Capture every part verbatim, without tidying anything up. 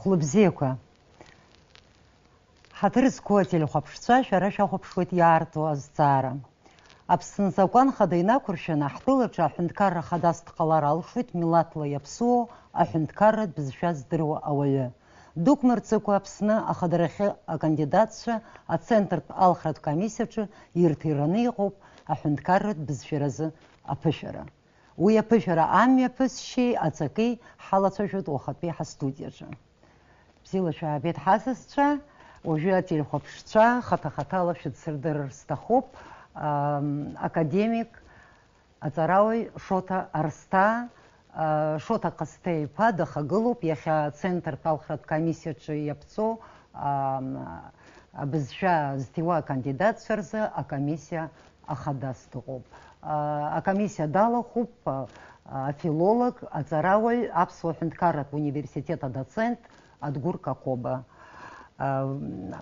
Лыбзиақәа. Ҳаҭыр зқәу ателехәаԥшцәа, шәара шәахәаԥшуеит иаарту азҵаара. Аԥсны азакәан хада инақәыршәаны, ҳтәылаҿы аҳәынҭқарра хадас дҟалар алшоит милаҭла иаԥсуоу аҳәынҭқарратә бызшәа здыруа ауаҩы. Дук мырҵыкәа Аԥсны ахадарахьы акандидатцәа ацентртә алхратә комиссиаҿы ирҭираны иҟоуп аҳәынҭқарратә бызшәаразы аԥышәара. Уи аԥышәара амҩаԥысшьеи аҵаки ҳалацәажәоит уахатәи ҳастудиаҿы. Бзиала шәаабеит, ҳасасцәа, уажәы ателехәаԥшцәа хаҭа-хаҭала шәыдсырдырыр сҭахуп, ам, академик, аҵарауаҩ Шоҭа Арсҭаа, а, Шоҭа Ҟасҭеи-иԥа дахагылоуп иахьа Центртә алхратә комиссиаҿы иаԥҵоу, ам, абызшәа зҭиуа акандидатцәа рзы акомиссиа ахадас дыҟоуп. А, акомиссиа далахәуп, а, афилолог, аҵарауаҩ, Аԥсуа ҳәынҭқарратә университет адоцент Адгәыр Какоба. А,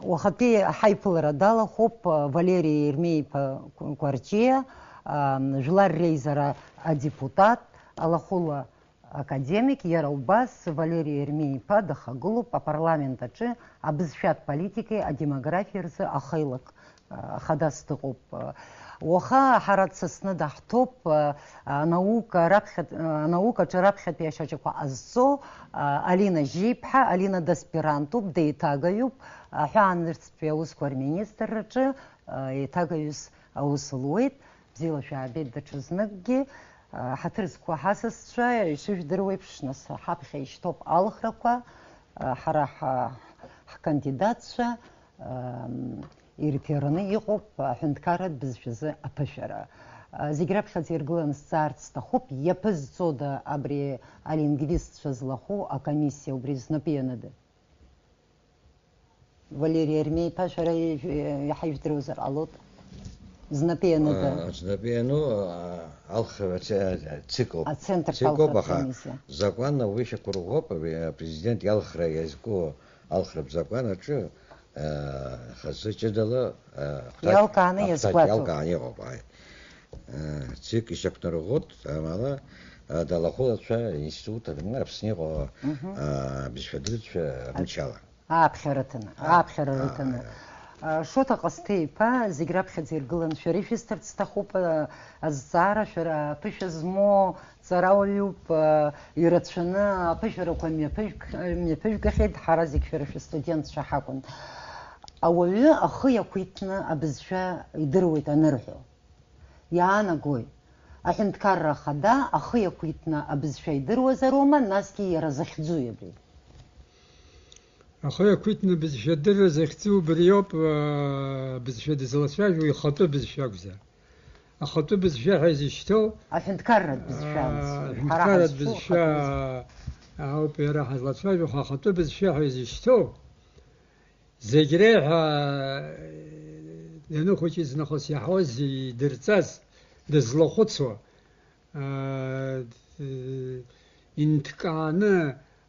уахатәи ҳаиԥылара далахәуп, а, Валери Ермеи-иԥа Кәарҷиа, а, Жәлар реизара адепутат, алахәыла академик, иара убас Валери Ермеи-иԥа дахагылоуп апарламент аҿы абызшәатә политикеи адемографиеи рзы ахеилак, а, хадас дыҟоуп. Уаха ҳара дсасны даҳҭоуп, а, анаука раԥхьа-, а, анаукаҿы раԥхьатәи ашьаҿақәа ҟазҵо, а, Алина Жьиԥҳа, Алина даспирантуп, деиҭагаҩуп, аҳәаанырцәтәи аусқәа рминистрраҿы, а, еиҭагаҩыс аус луеит. Бзиала шәаабеит даҽазныкгьы. Ҳаҭыр зқәу ҳасасцәа, ишыжәдыруеиԥш, нас ҳаԥхьа ишьҭоуп алхрақәа, ҳара ҳа-, ҳкандидатцәа, ам, ирҭираны иҟоуп аҳәынҭқарратә бызшәазы аԥышәара. Зегь раԥхьаӡа иргыланы сҵаарц сҭахуп, иаԥызҵода абри алингвистцәа злахәу акомиссиа убри знапы ианады? Валери Ермеи-иԥа, шәара ижә-, иаҳа ижәдыруазар ҟалоит. Знапы ианада. А, знапы иану, а, алхра ц-, циклоуп. Ацентртә алхратә комиссиа. Циклоуп, аха закәанла уи шьақәырӷәӷәоуп, а, апрезидент иалхра иазку алхратә закәан аҿы, а, хазы ҷыдала, а, ахәҭаҷ-, иалкааны ахәҭаҷ иазгәаҭоуп. Иалкааны иҟоуп, ааи. А, ЦИК ишьақәнарӷәӷәоит, амала, а, далахәылацәа, институт, Аԥсны иҟоу, мгм, а, бызшәадырҩцәа рымчала. Ааԥхьара рыҭаны, ааԥхьара рыҭаны. Шоҭа Ҟасҭеи-иԥа, зегь раԥхьаӡа иргыланы шәара ишәысҭарц сҭахуп, а, азҵаара, шәара аԥышәа змоу ҵарауаҩуп, а, ирацәаны аԥышәарақәа мҩаԥыжәг-, мҩаԥыжәгахьеит, ҳара зегь шәара шәыстудентцәа ҳакәын. Ауаҩы ахы иақәиҭны абызшәа идыруеит анырҳәо. Иаанагои? Аҳәынҭқарра Ахада ахы иақәиҭны абызшәа идыруазароума, насгьы иара захьӡуи абри? Ахы иақәиҭны абызшәа адырра захьӡу убриоуп, аа, абызшәа дызлацәажәо ихатәы бызшәа акәзар. Ахатәы бызшәа ҳәа изышьҭоу, аҳәынҭқарратә бызшәа, аа, анцәа, ҳара аҳәынҭқарратә ҳазҿу бызшәа ахатәы бызшәа. Ауп иара ҳазлацәажәо, аха ахатәы бызшәа ҳәа изышьҭоу, зегь реиҳа, даныхәыҷыз нахыс иаҳауаз идырҵаз, дызлахәыцуа, аа, инҭкааны,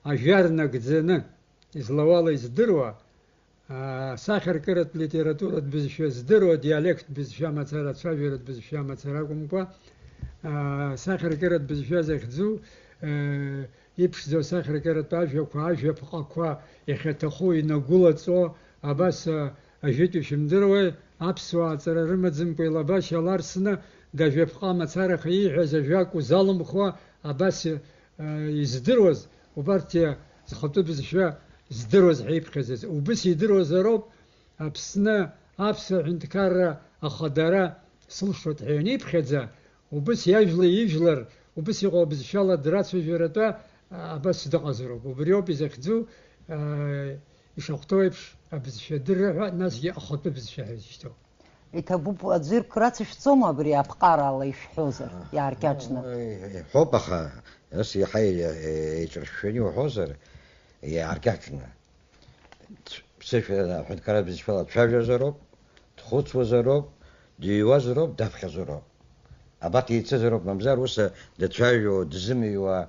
ажәар нагӡаны излауала издыруа, аа, сахьаркыратә литературатә бызшәа здыруа, диалекттә бызшәа мацара, ацәажәаратә бызшәа мацара акәымкәа, аа, сахьаркыратә бызшәа захьӡу, э, иԥшӡоу асахьаркыратә ажәақәа, ажәаԥҟақәа иахьаҭаху инагәылаҵо, абас, а, ажәытә ишәымдыруеи, аԥсуаа ҵара рымаӡамкәа илабашьа ларсны, дажәаԥҟа мацараха ииҳәаз ажәак узалымхуа, абас, а, издыруаз, убарҭ иа-, зхатәы бызшәа здыруаз ҳәа иԥхьаӡаз. Убыс идыруазароуп Аԥсны аԥсуа ҳәынҭқарра ахадара сылшоит ҳәа ианиԥхьаӡа, убыс иажәлеи ижәлар, убыс иҟоу абызшәала драцәажәаратәа, а, абас дыҟазароуп. Убриоуп изахьӡу, а, ишахәҭоу еиԥш, абызшәа адырра ҳәа, насгьы ахатәы бызшәа ҳәа изышьҭоу. Иҭабуп, аӡәыр крацышәҵома абри аԥҟарала ишәҳәозар, иааркьаҿны? Иҳәоуп, аха, нас иаҳа еиҿыршәшәаны иуҳәозар, иааркьаҿны. Ԥсышәа аҳәынҭқарратә бызшәала дцәажәозароуп, дхәыцуазароуп, дыҩуазароуп, даԥхьаӡароуп. Абарҭ еицызароуп, мамзар ус дцәажәо, дзымыҩуа,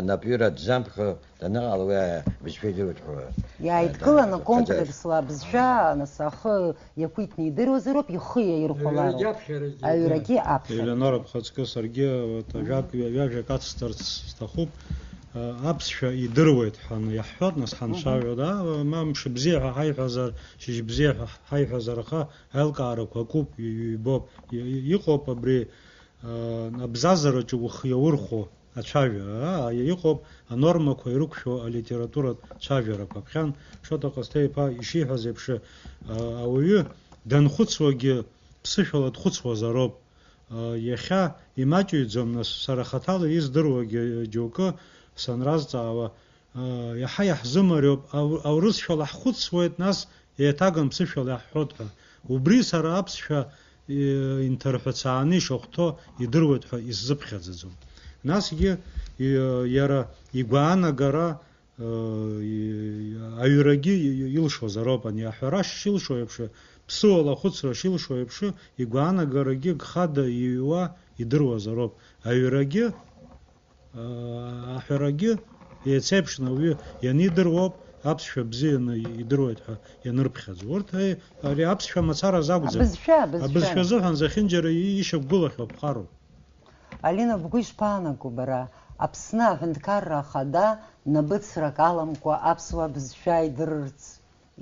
напҩыра дзамԥхо даныҟала, уи абызшәа идыруеит ҳәа. Иааидкыланы да-, комплекслы абызшәа, нас, ахы иақәиҭны идыруазароуп, ихы иаирхәалароуп. Аҩрагьы аԥхьарагьы. Аҩрагьы аԥхьарагьы. Елеонора, бхаҵкы саргьы, вот, ажәак, ҩажәак ацсҵарц сҭахуп. аԥсшәа идыруеит ҳәа иаҳҳәоит, нас ҳанцәажәо, да, ма мшыбзиа ҳәа ҳаиҳәазар, шьыжьбзиа ҳәа ҳаиҳәазар, аха аилкаарақәа акуп, ҩ-, ҩбоуп, и-, и-, иҟоуп абри, а, абзазараҿы ухы иаурхәо ацәажәара, а, иҟоуп анормақәа ирықәшәо алитературатә цәажәарақәа. Ԥхьан Шоҭа Ҟасҭеи-иԥа ишиҳәаз еиԥш, а, ауаҩы данхәыцуагьы ԥсышәала дхәыцуазароуп. А, иахьа имаҷыҩӡом, нас, сара хаҭала издыруагьы џьоукы санразҵаауа, а, иаҳа иаҳзымариоуп, ау-, аурысшәала ҳхәыцуеит, нас еиҭаган ԥсышәала иаҳҳәоит ҳәа. Убри сара аԥсшәа, и-, инҭарҳәцааны ишахәҭоу идыруеит ҳәа исзыԥхьаӡаӡом. Насгьы, и-, иара игәаанагара, ы, и-, аҩрагьы и-, илшозароуп, ани аҳәара шилшо еиԥш, ԥсыуала ахәыцра шилшо еиԥш, игәаанагарагьы гхада иҩуа идыруазароуп. Аҩрагьы, ы, аҳәарагьы еицеиԥшны ауаҩы ианидыруоуп, аԥсшәа бзианы идыруеит ҳәа ианырԥхьаӡо. Урҭ, ы, ари аԥсшәа мацараз акәӡам. Абызшәа, абызшәа. Абызшәа азыҳәан зехьынџьара и-, ишьақәгылахьоу аԥҟароуп. Алина, бгәы ишԥаанаго бара, Аԥсны аҳәынҭқарра ахада набыцрак аламкәа аԥсуа бызшәа идырырц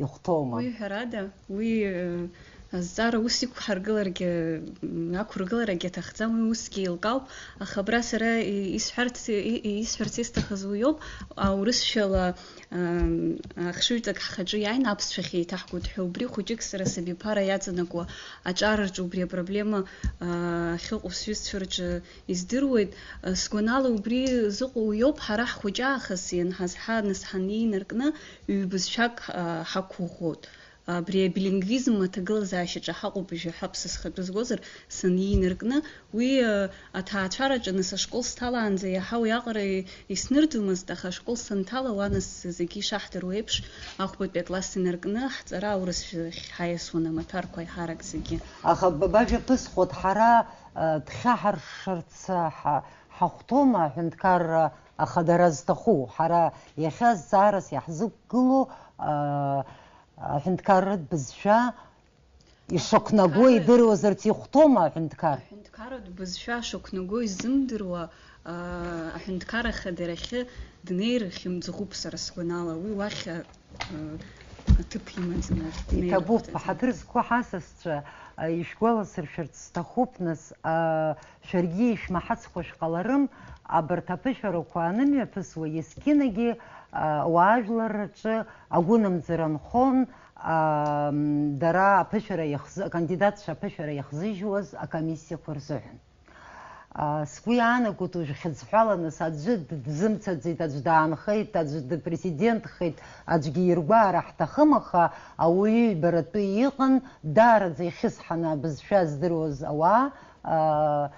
ихәҭоума? Уи ҳәарада, уи, э, азҵаара ус иқәҳаргыларгьы, м, ақәыргыларагьы аҭахӡам, уи усгьы еилкаауп, аха абра сара и-, исҳәарц, и-, и-, исҳәарц исҭахыз уиоуп, аурысшәала Ам, ахшыҩҵак ҳхаҿы иааины аԥсшәахь еиҭаҳгоит ҳәа, убри хәыҷык сара сабиԥара иаҵанакуа аҿар рҿы убри апроблема, аа, ахьыҟоу сҩызцәа рҿы издыруеит. Сгәанала, убри зыҟоу уиоуп, ҳара ҳхәыҷы аахыс ианҳазҳа, нас ҳанеинаркны, ҩбызшәак, аа, ҳақәыӷәӷәоит. Абри абилингвизм аҭагылазаашьаҿы ҳаҟоуп, ижәаҳәа ԥсы схатәы згозар, санеинаркны, уи, э, аҭаацәараҿы нас ашкол сҭалаанӡа иаҳа уиаҟара и-, иснырӡомызт, аха ашкол санҭала, уа нас зегьы ишаҳдыруа еиԥш, ахәбатәи акласс инаркны, ҳҵара аурысшәахь ҳаиасуан амаҭәарқәа аиҳарак зегьы. Аха ба-, бажәа ԥысхуеит, ҳара, э, дхьаҳаршшарц, э, ҳа-, ҳахәҭоума аҳәынҭқарра ахадара зҭаху? Ҳара иахьа зҵаарас иаҳзықәгылоу, э, аҳәынҭқарратә бызшәа ишақәнаго Аҳәынҭқарра идыруазарц ихәҭоума аҳәынҭқар? Аҳәынҭқарратә бызшәа шақәнаго изымдыруа, аа, аҳәынҭқарра ахадарахьы днеир хьымӡӷуп сара сгәанала. Уи уахь, а, а, аҭыԥ имаӡам, уахь днеир Иҭабуп, хәҭаӡам. Ҳаҭыр зқәу ҳасасцәа, а, ишәгәаласыршәарц сҭахуп, нас, а, шәаргьы ишәмаҳацкәа шәҟаларым, абарҭ аԥышәарақәа анымҩаԥысуа, есқьынагьы, а, ауаажәларраҿы агәынамӡара нхон, аа, дара аԥышәара иахзы-, акандидатцәа аԥышәара иахзыжьуаз акомиссиақәа рзыҳәан. Аа, сгәы иаанагоит, уажә хьыӡҳәаланы аӡәы д-, дзымцаӡеит, аӡә даанхеит, аӡә дпрезидентхеит, аӡәгьы иргәаара ҳҭахым, аха ауаҩы ҩбаратәы иҟан, даараӡа ихьысҳаны абызшәа здыруаз ауаа, аа,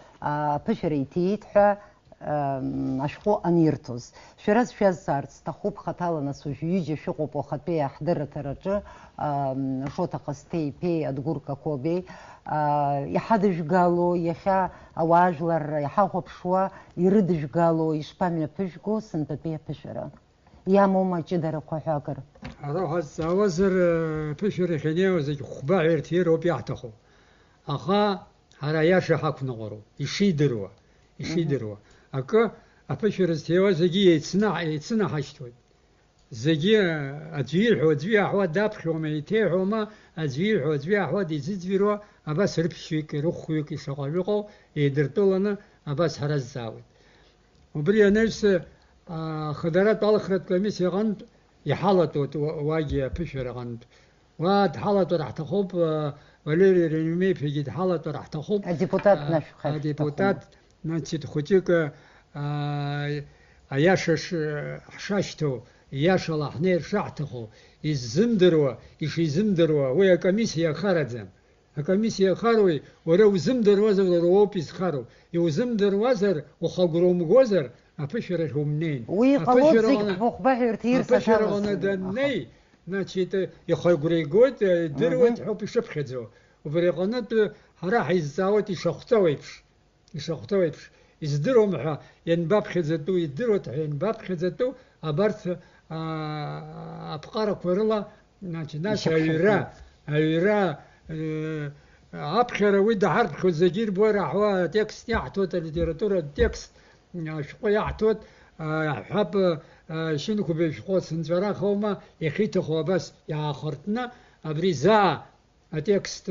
аԥышәара иҭиит ҳәа, ам, ашәҟәы анирҭоз. Шәара шәазҵаарц сҭахуп, хаҭала нас уажә ҩыџьа шәыҟоуп уахатәи аҳдырраҭараҿы, ам, Шоҭа Ҟасҭеи-иԥеи Адгәыр Какобеи, а, иҳадыжәгало, иахьа ауаажәларра иҳахәаԥшуа ирыдыжәгало ишԥамҩаԥыжәго сынтәатәи аԥышәара? Иамоума аҷыдарақәа ҳәа акыр? Ҳара ҳазҵаауазар, аԥышәарахь инеиуа зегь хәба ҳәа ирҭироуп иаҳҭаху. Аха ҳара аиаша ҳақәныҟәароуп, ишидыруа, ишидыруа. Акы, аԥышәара зҭиуа зегьы еицнаҳ-, еицынаҳашьҭуеит. Зегьы, аӡәы ииҳәо, аӡәы иаҳауа даԥхьома, еиҭеиҳәома, аӡәы ииҳәо, аӡәы иаҳауа дизыӡырҩуа, абас рыԥшьҩык, рыхәҩык ишаҟа ыҟоу еидыртәыланы абас ҳаразҵаауеит. Убри анаҩс, а, ахадаратә алхратә комиссиа аҟынтә иҳалатәоит уа-, уагьы аԥышәара аҟынтә. Уа дҳалатәар ҳҭахуп, а, Валери Рениумеи-иԥагьы дҳалатәар ҳҭахуп. Адепутат а, нашәхар адепутат, шәҭахума? Значит, хәыҷык, а, аиаша ш-, ҳшашьҭоу, ииашала ҳнеир шаҳҭаху, иззымдыруа, ишизымдыруа, уи акомиссиа ахараӡам. Акомиссиа ахароуи, уара узымдыруазар, уара уоуп изхароу. Иузымдыруазар, ухы агәра умгозар, аԥышәарахь умнеин. Уи иҟалоит, аԥышәара зегь ҟаны, хәба-хәба ҳәа ирҭиирц аԥышәара ҟаны аҭалаз. Даннеи, значит, ихы агәра игоит, идыруеит Мгм. ҳәоуп ишыԥхьаӡо. Убри аҟнытә ҳара ҳаизҵаауеит ишахәҭоу еиԥш. Ишахәҭоу еиԥш, издыруам ҳәа ианбаԥхьаӡатәу, идыруеит ҳәа ианбаԥхьаӡатәу, абарҭ, аа, аԥҟарақәа рыла, значит, нас ишьақәшәыршәа. Аҩра, аҩра, э, аԥхьара уи даҳарԥхьоит, зегьы ирбо ираҳауа атекст иаҳҭоит, алитературатә текст, ашәҟәы иаҳҭоит, Аҳәап, шьынқәбеи шәҟәы ацынҵәарахоума, иахьиҭаху абас иаахыртны, абри заа атекст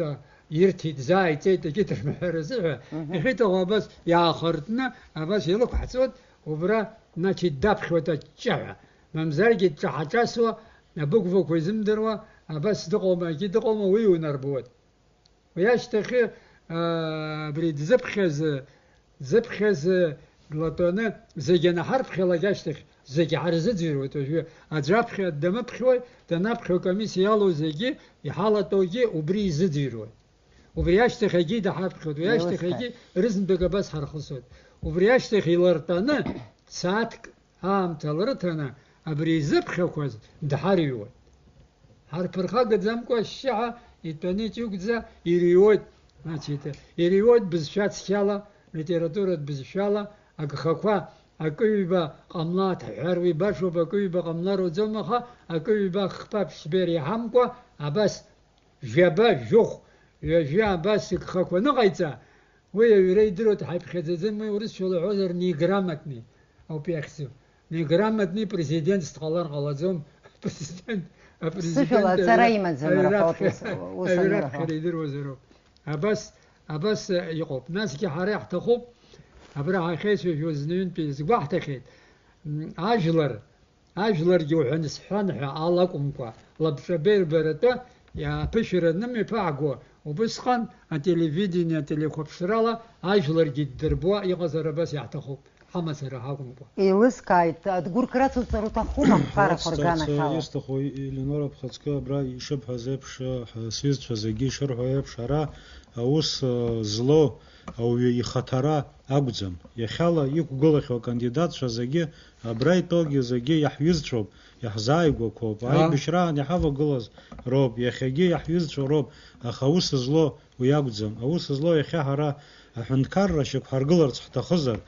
ирҭеит, заа иҵеит, егьи дырмаҳәар азыҳәа, Мгм. Иахьиҭаху абас иаахыртны, абас илықәҳҵоит, убра, значит, даԥхьоит аҷҷаҳәа. Мамзаргьы дҿаҳа-ҿасуа, абыгәбақәа изымдыруа, абас дыҟоума, егьи дыҟоума, уи иунарбуеит. Уи ашьҭахьы, аа, абри дзыԥхьаз, дзыԥхьаз длатәаны зегьы анаҳарԥхьалак ашьҭахь, зегьы ҳарзыӡырҩуеит уажәы. Аӡә аԥхьа дамыԥхьуеи, данаԥхьо акомиссиа иалоу зегьы, иҳалатәоугьы убри изыӡырҩуеит. Убри ашьҭахь егьи даҳаԥхьоит, уи ашьҭахь Еилыскааит. Егьи рызынтәык абас ҳархысуеит. Убри ашьҭахь илартәаны сааҭк аамҭа лрыҭаны абри изыԥхьақәаз дҳарыҩуеит. Ҳарԥырхагаӡамкәа ашьшьыҳәа итәаны иҷыгәӡа ирыҩуеит, значит, ирыҩуеит бызшәа цқьала, литературатә бызшәала, агхақәа акы-ҩба ҟамлаҭ ҳәа руибашоуп, акы-ҩба ҟамларуаӡом, аха акы-ҩба хԥа ԥшьба иреиҳамкәа абас жәаба, жәохә, ҩажәа абас игхақәа ныҟаиҵа, уи аҩра идыруеит, ҳаиԥхьаӡаӡам, уи урысшәала уҳәозар, неграмотный ауп иахьӡу. Неграмотный президент дҟалар ҟалаӡом. Президент, апрезидент Ԥсышәала аҵара аҩра-, имаӡам, рҳәоит, аҩраԥхьа-, ус, ус анырҳәо. Аҩраԥхьара идыруазароуп. Абас, абас, э, иҟоуп. Насгьы ҳара иаҳҭахуп, абра ҳахьеицәажәоз зны-ҩынтәи изгәаҳҭахьеит. М, ажәлар, ажәларгьы уҳәан-сҳәан ҳәа ала акәымкәа, лабҿаба ирбаратәы иааԥышәара анымҩаԥааго, убысҟан ателевидение, ателехәаԥшрала ажәларгьы ддырбуа иҟазар абас иаҳҭахуп, ҳамацара ҳакәымкәа. Еилыскааит, адгәыркрацуҵар уҭахума аԥҟарақәа Ацҵарц, рганахьала? Исҭаху, Елеонора, бхаҵкы абра ишыбҳәаз еиԥш, ҳа, сҩызцәа зегьы ишырҳәо еиԥш, ара аус, э, злоу ауаҩы ихаҭара акәӡам. Иахьала иқәгылахьоу акандидатцәа зегьы, абра итәоугьы зегьы иаҳҩызцәоуп, иаҳзааигәақәоуп. Аа. Аибашьраан иҳавагылаз роуп, иахьагьы иаҳҩызцәа роуп, аха аус злоу уи акәӡам. Аус злоу иахьа ҳара аҳәынҭқарра шьақәҳаргыларц ҳҭахызар,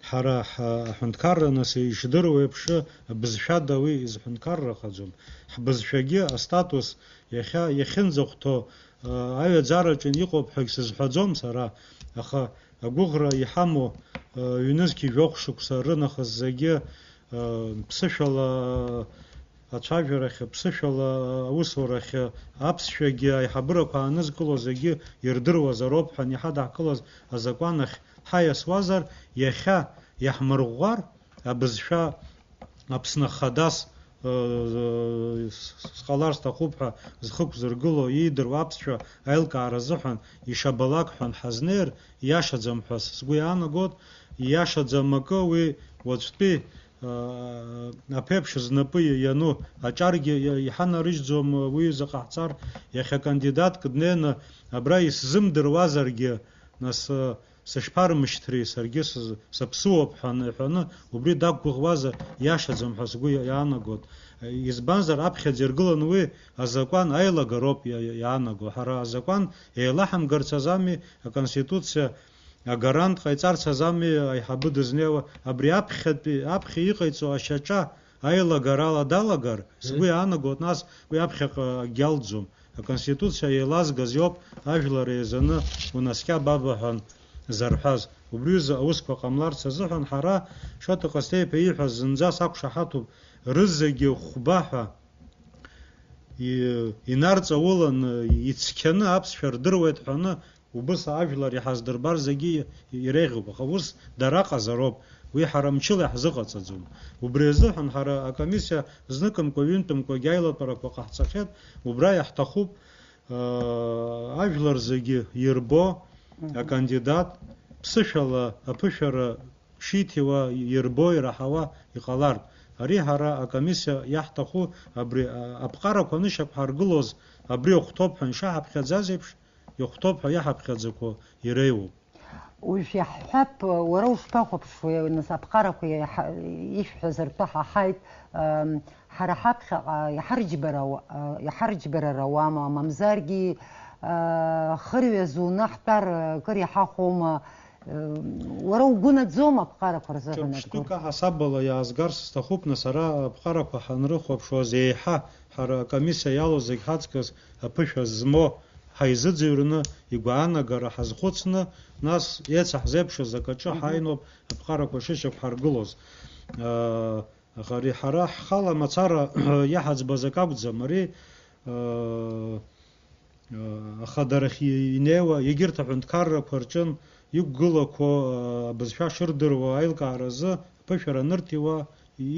ҳара ҳа-, аҳәынҭқарра нас ишдыруа еиԥш, абызшәада уи изҳәынҭқаррахаӡом. Ҳбызшәагьы астатус иахьа иахьынӡахәҭоу, а, аҩаӡараҿы иҟоуп ҳәагь сызҳәаӡом сара, аха агәыӷра иҳамоу, а, ҩнызқь жәохә шықәса рынахыс зегьы, а, ԥсышәала ацәажәарахь, ԥсышәала аусурахь, аԥсшәагьы аиҳабырақәа аанызкыло зегьы ирдыруазароуп ҳәа иҳадаҳкылаз азакәан ахь ҳаиасуазар, иахьа иаҳмырӷәӷәар, абызшәа Аԥсны Ахадас, э, сҟалар сҭахуп ҳәа зхы ықәзыргыло, иидыруа аԥсшәа аилкаара азыҳәан ишабалак ҳәа ҳазнеир, ииашаӡам ҳәа сгәы иаанагоит, ииашаӡам акы уи уаҵәтәи, э, аԥеиԥш знапы иану аҿаргьы иа-, иҳанарыжьӡом, уи заҟа ҳцар, иахьа кандидатк днеины абра исзымдыруазаргьы, нас, э, сышԥармышьҭри, саргьы сыз-, саԥсуоуп ҳәа аныҳәаны, убри дақәгәыӷуазар, ииашаӡам ҳәа сгәы иа-, иаанагоит. Избанзар, аԥхьаӡа иргыланы уи азакәан аилагароуп иа-, иа-, иаанаго. Ҳара азакәан еилаҳамгарц азами, аконституциа агарант ҟаиҵарц азами аиҳабы дызнеиуа, абри аԥхьатәи, аԥхьа иҟаиҵо ашьаҿа аилагарала далагар, сгәы Мгм. иаанагоит, нас уи аԥхьаҟа акгьы алӡом. Аконституциа еилазгаз иоуп ажәлар еизаны унаскьа баба ҳәа зарҳәаз. Убри рзы аусқәа ҟамларц азыҳәан ҳара, Шоҭа Ҟасҭеи-иԥа ииҳәаз зынӡа сақәшаҳаҭуп, рызегьы хәба ҳәа и-, инарҵауланы, ицқьаны аԥсшәа рдыруеит ҳәаны, убыс ажәлар иҳаздырбар зегьы иреиӷьуп, аха ус дара ҟазароуп, уи ҳара мчыла иаҳзыҟаҵаӡом. Убри азыҳәан ҳара акомиссиа зныкымкәа, ҩынтәымкәагьы аилатәарақәа ҟаҳҵахьеит, убра иаҳҭахуп, аа, ажәлар зегьы ирбо Мгм. акандидат, ԥсышәала аԥышәара шиҭиуа ирбо, ираҳауа иҟалартә. Ари ҳара акомиссиа иаҳҭаху абри, а, аԥҟарақәа анышьақәҳаргылоз абри ахәҭоуп ҳәа ишаҳаԥхьаӡаз еиԥш, ихәҭоуп ҳәа иаҳаԥхьаӡақәо иреиуоуп. Уажә иаҳҳәап, уара ушԥахәаԥшуеи, нас, аԥҟарақәа иаҳа-, ишәҳәаз ртәы ҳаҳаит, ам, ҳара ҳаԥхьаҟа иҳарџьбара ауа-, а, иҳарџьбарара ауама, мамзаргьы, а, хырҩа зуны ҳтәар, а, кыр иҳахәома, а, уара угәы наӡома аԥҟарақәа рзыҳәан, Ҿырԥштәык Адгәыр? Аҳасабала иаазгарц сҭахуп, нас, ара аԥҟарақәа ҳанрыхәаԥшуаз еиҳа ҳара акомиссиа иалоу зегь ҳаҵкыс аԥышәа змоу ҳаизыӡырҩны, игәаанагара ҳазхәыцны, нас еицаҳзеиԥшыз акаҿы Мгм. ҳааиноуп аԥҟарақәа шышьақәҳаргылоз. Аха ари ҳара ҳхала мацара иаҳаӡбаз акы акәӡам. Ари, ахадарахь инеиуа, егьырҭ аҳәынҭқаррақәа рҿын иқәгылақәо, абызшәа шырдыруа аилкааразы аԥышәара анырҭиуа,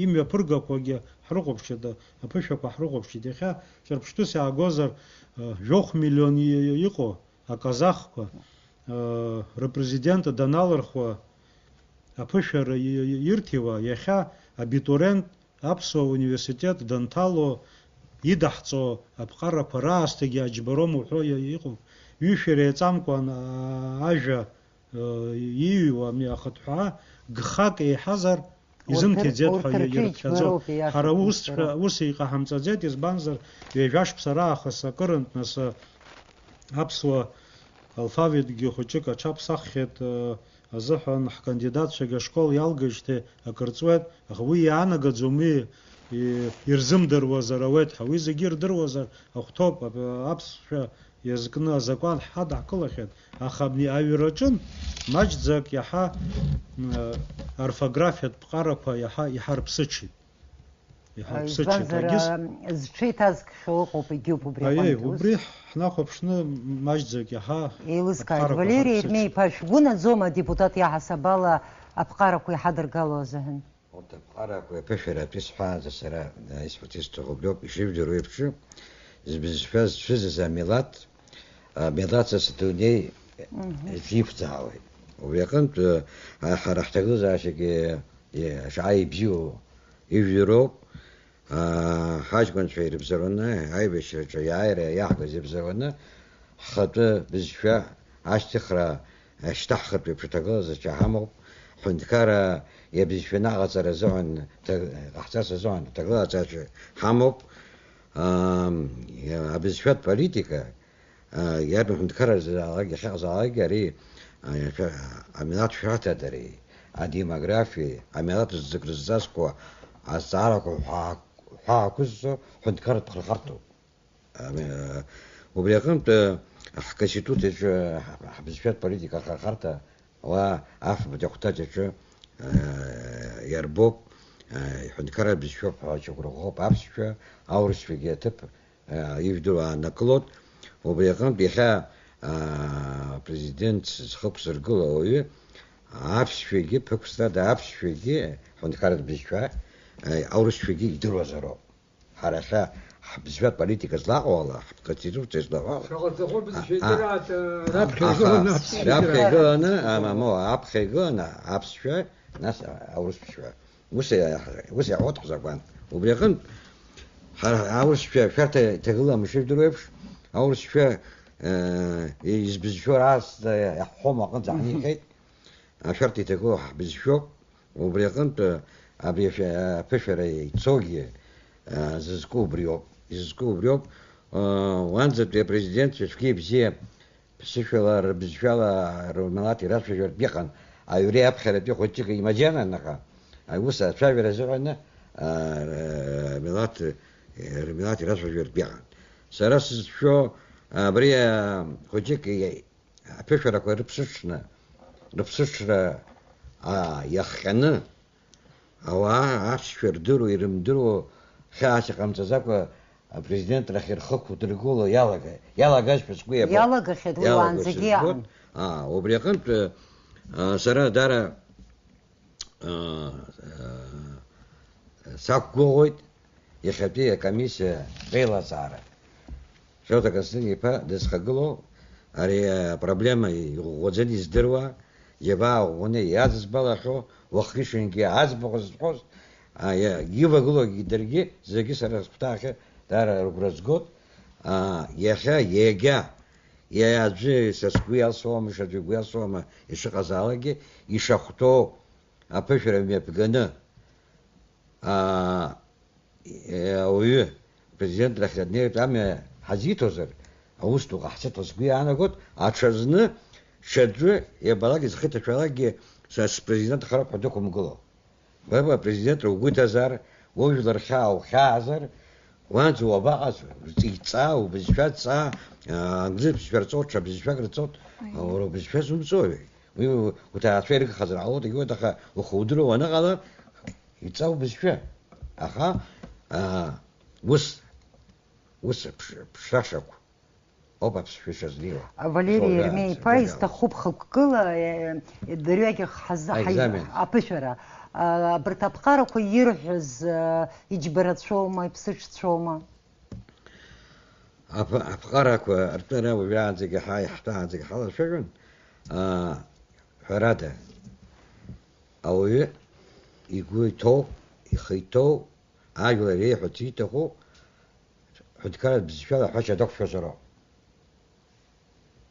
имҩаԥыргақәогьы ҳрыхәаԥшит, аԥышәақәа ҳрыхәаԥшит. Иахьа ҿырԥштәыс иаагозар, жәохә миллион иҟоу аказахқәа, рпрезидент даналырхуа, аԥышәара ирҭиуа, иахьа абитуриент аԥсуа университет данҭало, идаҳҵо аԥҟарақәа раасҭагьы аџьбароума уҳәо иа-, иҟоуп. Ҩышәи реиҵамкәан, аа, ажәа, э, иҩуа ами ахыҭҳәаа, гхак еиҳазар, урҭ р-, изымҭеӡеит урҭ ҳәа рҿы ирыԥхьаӡо. Иџьбароуп, иашоуп, ҳара усҵәҟьа, иџьбароуп. Ус иҟаҳамҵаӡеит, избанзар, ҩажәа шықәса раахыс акырынтә нас, э, аԥсуа алфавитгьы хәыҷык аҽаԥсаххьеит, э, азыҳәан ҳкандидатцәагьы ашкол иалгеижьҭеи акыр ҵуеит, аха уи иаанагаӡом, уи и-, ирзымдыруазар ауеит ҳәа. Уи зегьы ирдыруазар ахәҭоуп, ап-, аԥсшәа иазкны азакәан ҳадҳкылахьеит, аха абни аҩраҿын маҷӡак иаҳа, м, орфографиатә ԥҟарақәа иаҳа иҳарԥсыҽит. Иҳарԥсыҽит. Избанзар, Агьыс- а, зҽеиҭазкхьоу ыҟоуп, егьуп убри Аиеи, аҟынтә, ус? Убри ҳнахәаԥшны маҷӡак иаҳа еилыскааит. Аԥҟарақәа Валери ҳарԥсыҽит. Ермеи-иԥа, шәгәы наӡома адепутат иаҳасабала аԥҟарақәа иҳадыргало азыҳәан? Урҭ аԥҟарақәа аԥышәаратәы исҳәаанӡа сара, а, исҳәарц исҭаху убриоуп, ишыжәдыруа еиԥш, збызшәа зцәыӡыз амилаҭ, амилаҭ ас адунеи Мгм. Иқәӡаауеит. Убри аҟынтә, а, ҳара ҳҭагылазаашьагьы, е, шаҟа ибзиоу ижәдыруоуп. Аа, ҳаҷкәынцәа ирыбзоураны, аибашьраҿы иааира иаҳгаз ирыбзоураны, ҳхатәы бызшәа ашьҭыхра, ашьҭаҳхратә еиԥш аҭагылазаашьа ҳамоуп. Ҳҳәынҭқарра иабызшәаны аҟаҵара азыҳәан, ҭа-, ҟаҳҵарц азыҳәан аҭагылазаашьа ҳамоуп. Ам, иа-, абызшәатә политика, а, иарбан ҳәынҭқарразаалак, иахьыҟазаалак, ари, а, иашәа-, амилаҭ шәарҭадареи, адемографиеи, амилаҭ ззакрызҵазкуа азҵаарақәа ҳәаа-, ҳәаақәызҵо ҳәынҭқарратә хырхарҭоуп. Ами-, а, убри аҟынтә, а, ҳконституциаҿы ҳ-, ҳбызшәатә политика ахырхарҭа уа афбатәи ахәҭаҷ аҿы, а, иарбоуп, а, ҳәынҭқарратә бызшәоуп ҳәа ачагәра ӷәӷәоуп аԥсшәа, аурысшәагьы аҭыԥ, а, ижәдыруа аанакылоит. Убри аҟынтә иахьа, а, президент зхықәзыргыло ауаҩы аԥсшәагьы ԥықәсрада аԥсшәагьы ҳәынҭқарратә бызшәа, а, аурысшәагьы идыруазароуп. Ҳара иахьа ҳбызшәатә политика злаҟоу ала, ҳконституциа злаҟоу ала, шаҟа рҭаху бызшәа а, а, идырааит, а, раԥхьа аха игыланы аԥсшәа раԥхьа идырааит. Игыланы, а, мамоу, аԥхьа игыланы аԥсшәа, нас, а, аурысшәа. Ус иа-, ус иаҳәоит ҳзакәан. Убри аҟынтә, ҳара аурысшәа шәарҭа иҭагылам ишыжәдыруа еиԥш, аурысшәа, э, избызшәо раасҭа иаҳҳәом аҟынӡа ҳнихьеит. Ашәарҭа иҭагылоу ҳбызшәоуп. Убри аҟынтә, абри ашәа-, аԥышәара ицогьы, э, зызку убриоуп. Изызку убриоуп. Э, уанӡатәи апрезидентцәа цәгьа-бзиа Ԥсышәала, рыбызшәала, рмилаҭ ирацәажәартә иҟан. Аҩреи аԥхьаратәи хәыҷык имаџьанан, аха аус ацәажәара азыҳәаны, а, рмилаҭ, рмилаҭ ирацәажәартә иҟан. Сара сызшәо, абри, а, хәыҷык и-, аԥышәарақәа рыԥсыҽны, рыԥсыҽра, а, иахҟьаны, ауаа аԥсшәа рдыруа, ирымдыруа, хьаас иҟамҵаӡакәа апрезидентрахь рхы қәдыргыло иалага-, иалагазшәа сгәы иабоит. Иалагахьеит уи. Иалагошәа уаанӡагьы збоит. Иҟан. Аа, убри аҟынтә, аа, сара дара, аа, аа, сақәгәыӷуеит иахьатәи акомиссиа реилазаара. Пиотр Константин-иԥа дызхагылоу ари апроблема иӷәӷәаӡаны издыруа, иабаа ӷәӷәаны иаӡбалахьоу, уахгьы-ҽынгьы аӡбахә зҳәоз, а, иа-, ивагылоугьы даргьы зегьы сара сыхәҭаахьы даара рыгәра згоит. А, иахьа, егьа, иа-, аӡәы са сгәы иалсуама, ишаӡәы игәы иалсуама, ишыҟазаалакгьы, ишахәҭоу аԥышәара мҩаԥганы, а, Е, ауаҩы, апрезидент рахь днеиртә амҩа ҳазиҭозар, аус ду ҟаҳҵеит ҳәа сгәы иаанагоит, аҽазны, ҽаӡәы, иабалак изхы иҭашәалакгьы, са спрезидент ахароуп ҳәа дықәымгыло. Уара апрезидентра угәы иҭазар, ужәлар хьаа ухьаазар, уанӡа уабаҟаз, уҵеиҵаа, убызшәа ҵаа, аа, англыз бызшәа рҵоит, ҽа бызшәак рҵоит, уара убызшәа зумҵои? Уи уҭаацәа ирыгхазар ҟалоит, егьуеит, аха ухы удыруа уаныҟала, Иҵоу бызшәа. Аха, аа, ус, ус аԥш-, ԥшрашақә ауп аԥсшәа шазнеиуа. Валери Шоура Ермеи-иԥа, анцәа исҭахуп хықәкыла, э, дырҩегьых ҳазы-, ҳаи-, Аекзамен. Аԥышәара. А, абарҭ аԥҟарақәа ирҳәаз, а, иџьбарацәоума, иԥсыҽцәоума? Аԥ-, аԥҟарақәа ртәы ара уажәраанӡагьы ҳа-, иаҳтәаанӡагьы ҳалацәажәон. Аа, ҳәарада, ауаҩы игәы иҭоу, ихы иҭоу, ажәлар иреиҳәарц ииҭаху, ҳәынҭқарратә бызшәала аҳәашьа дақәшәозароуп.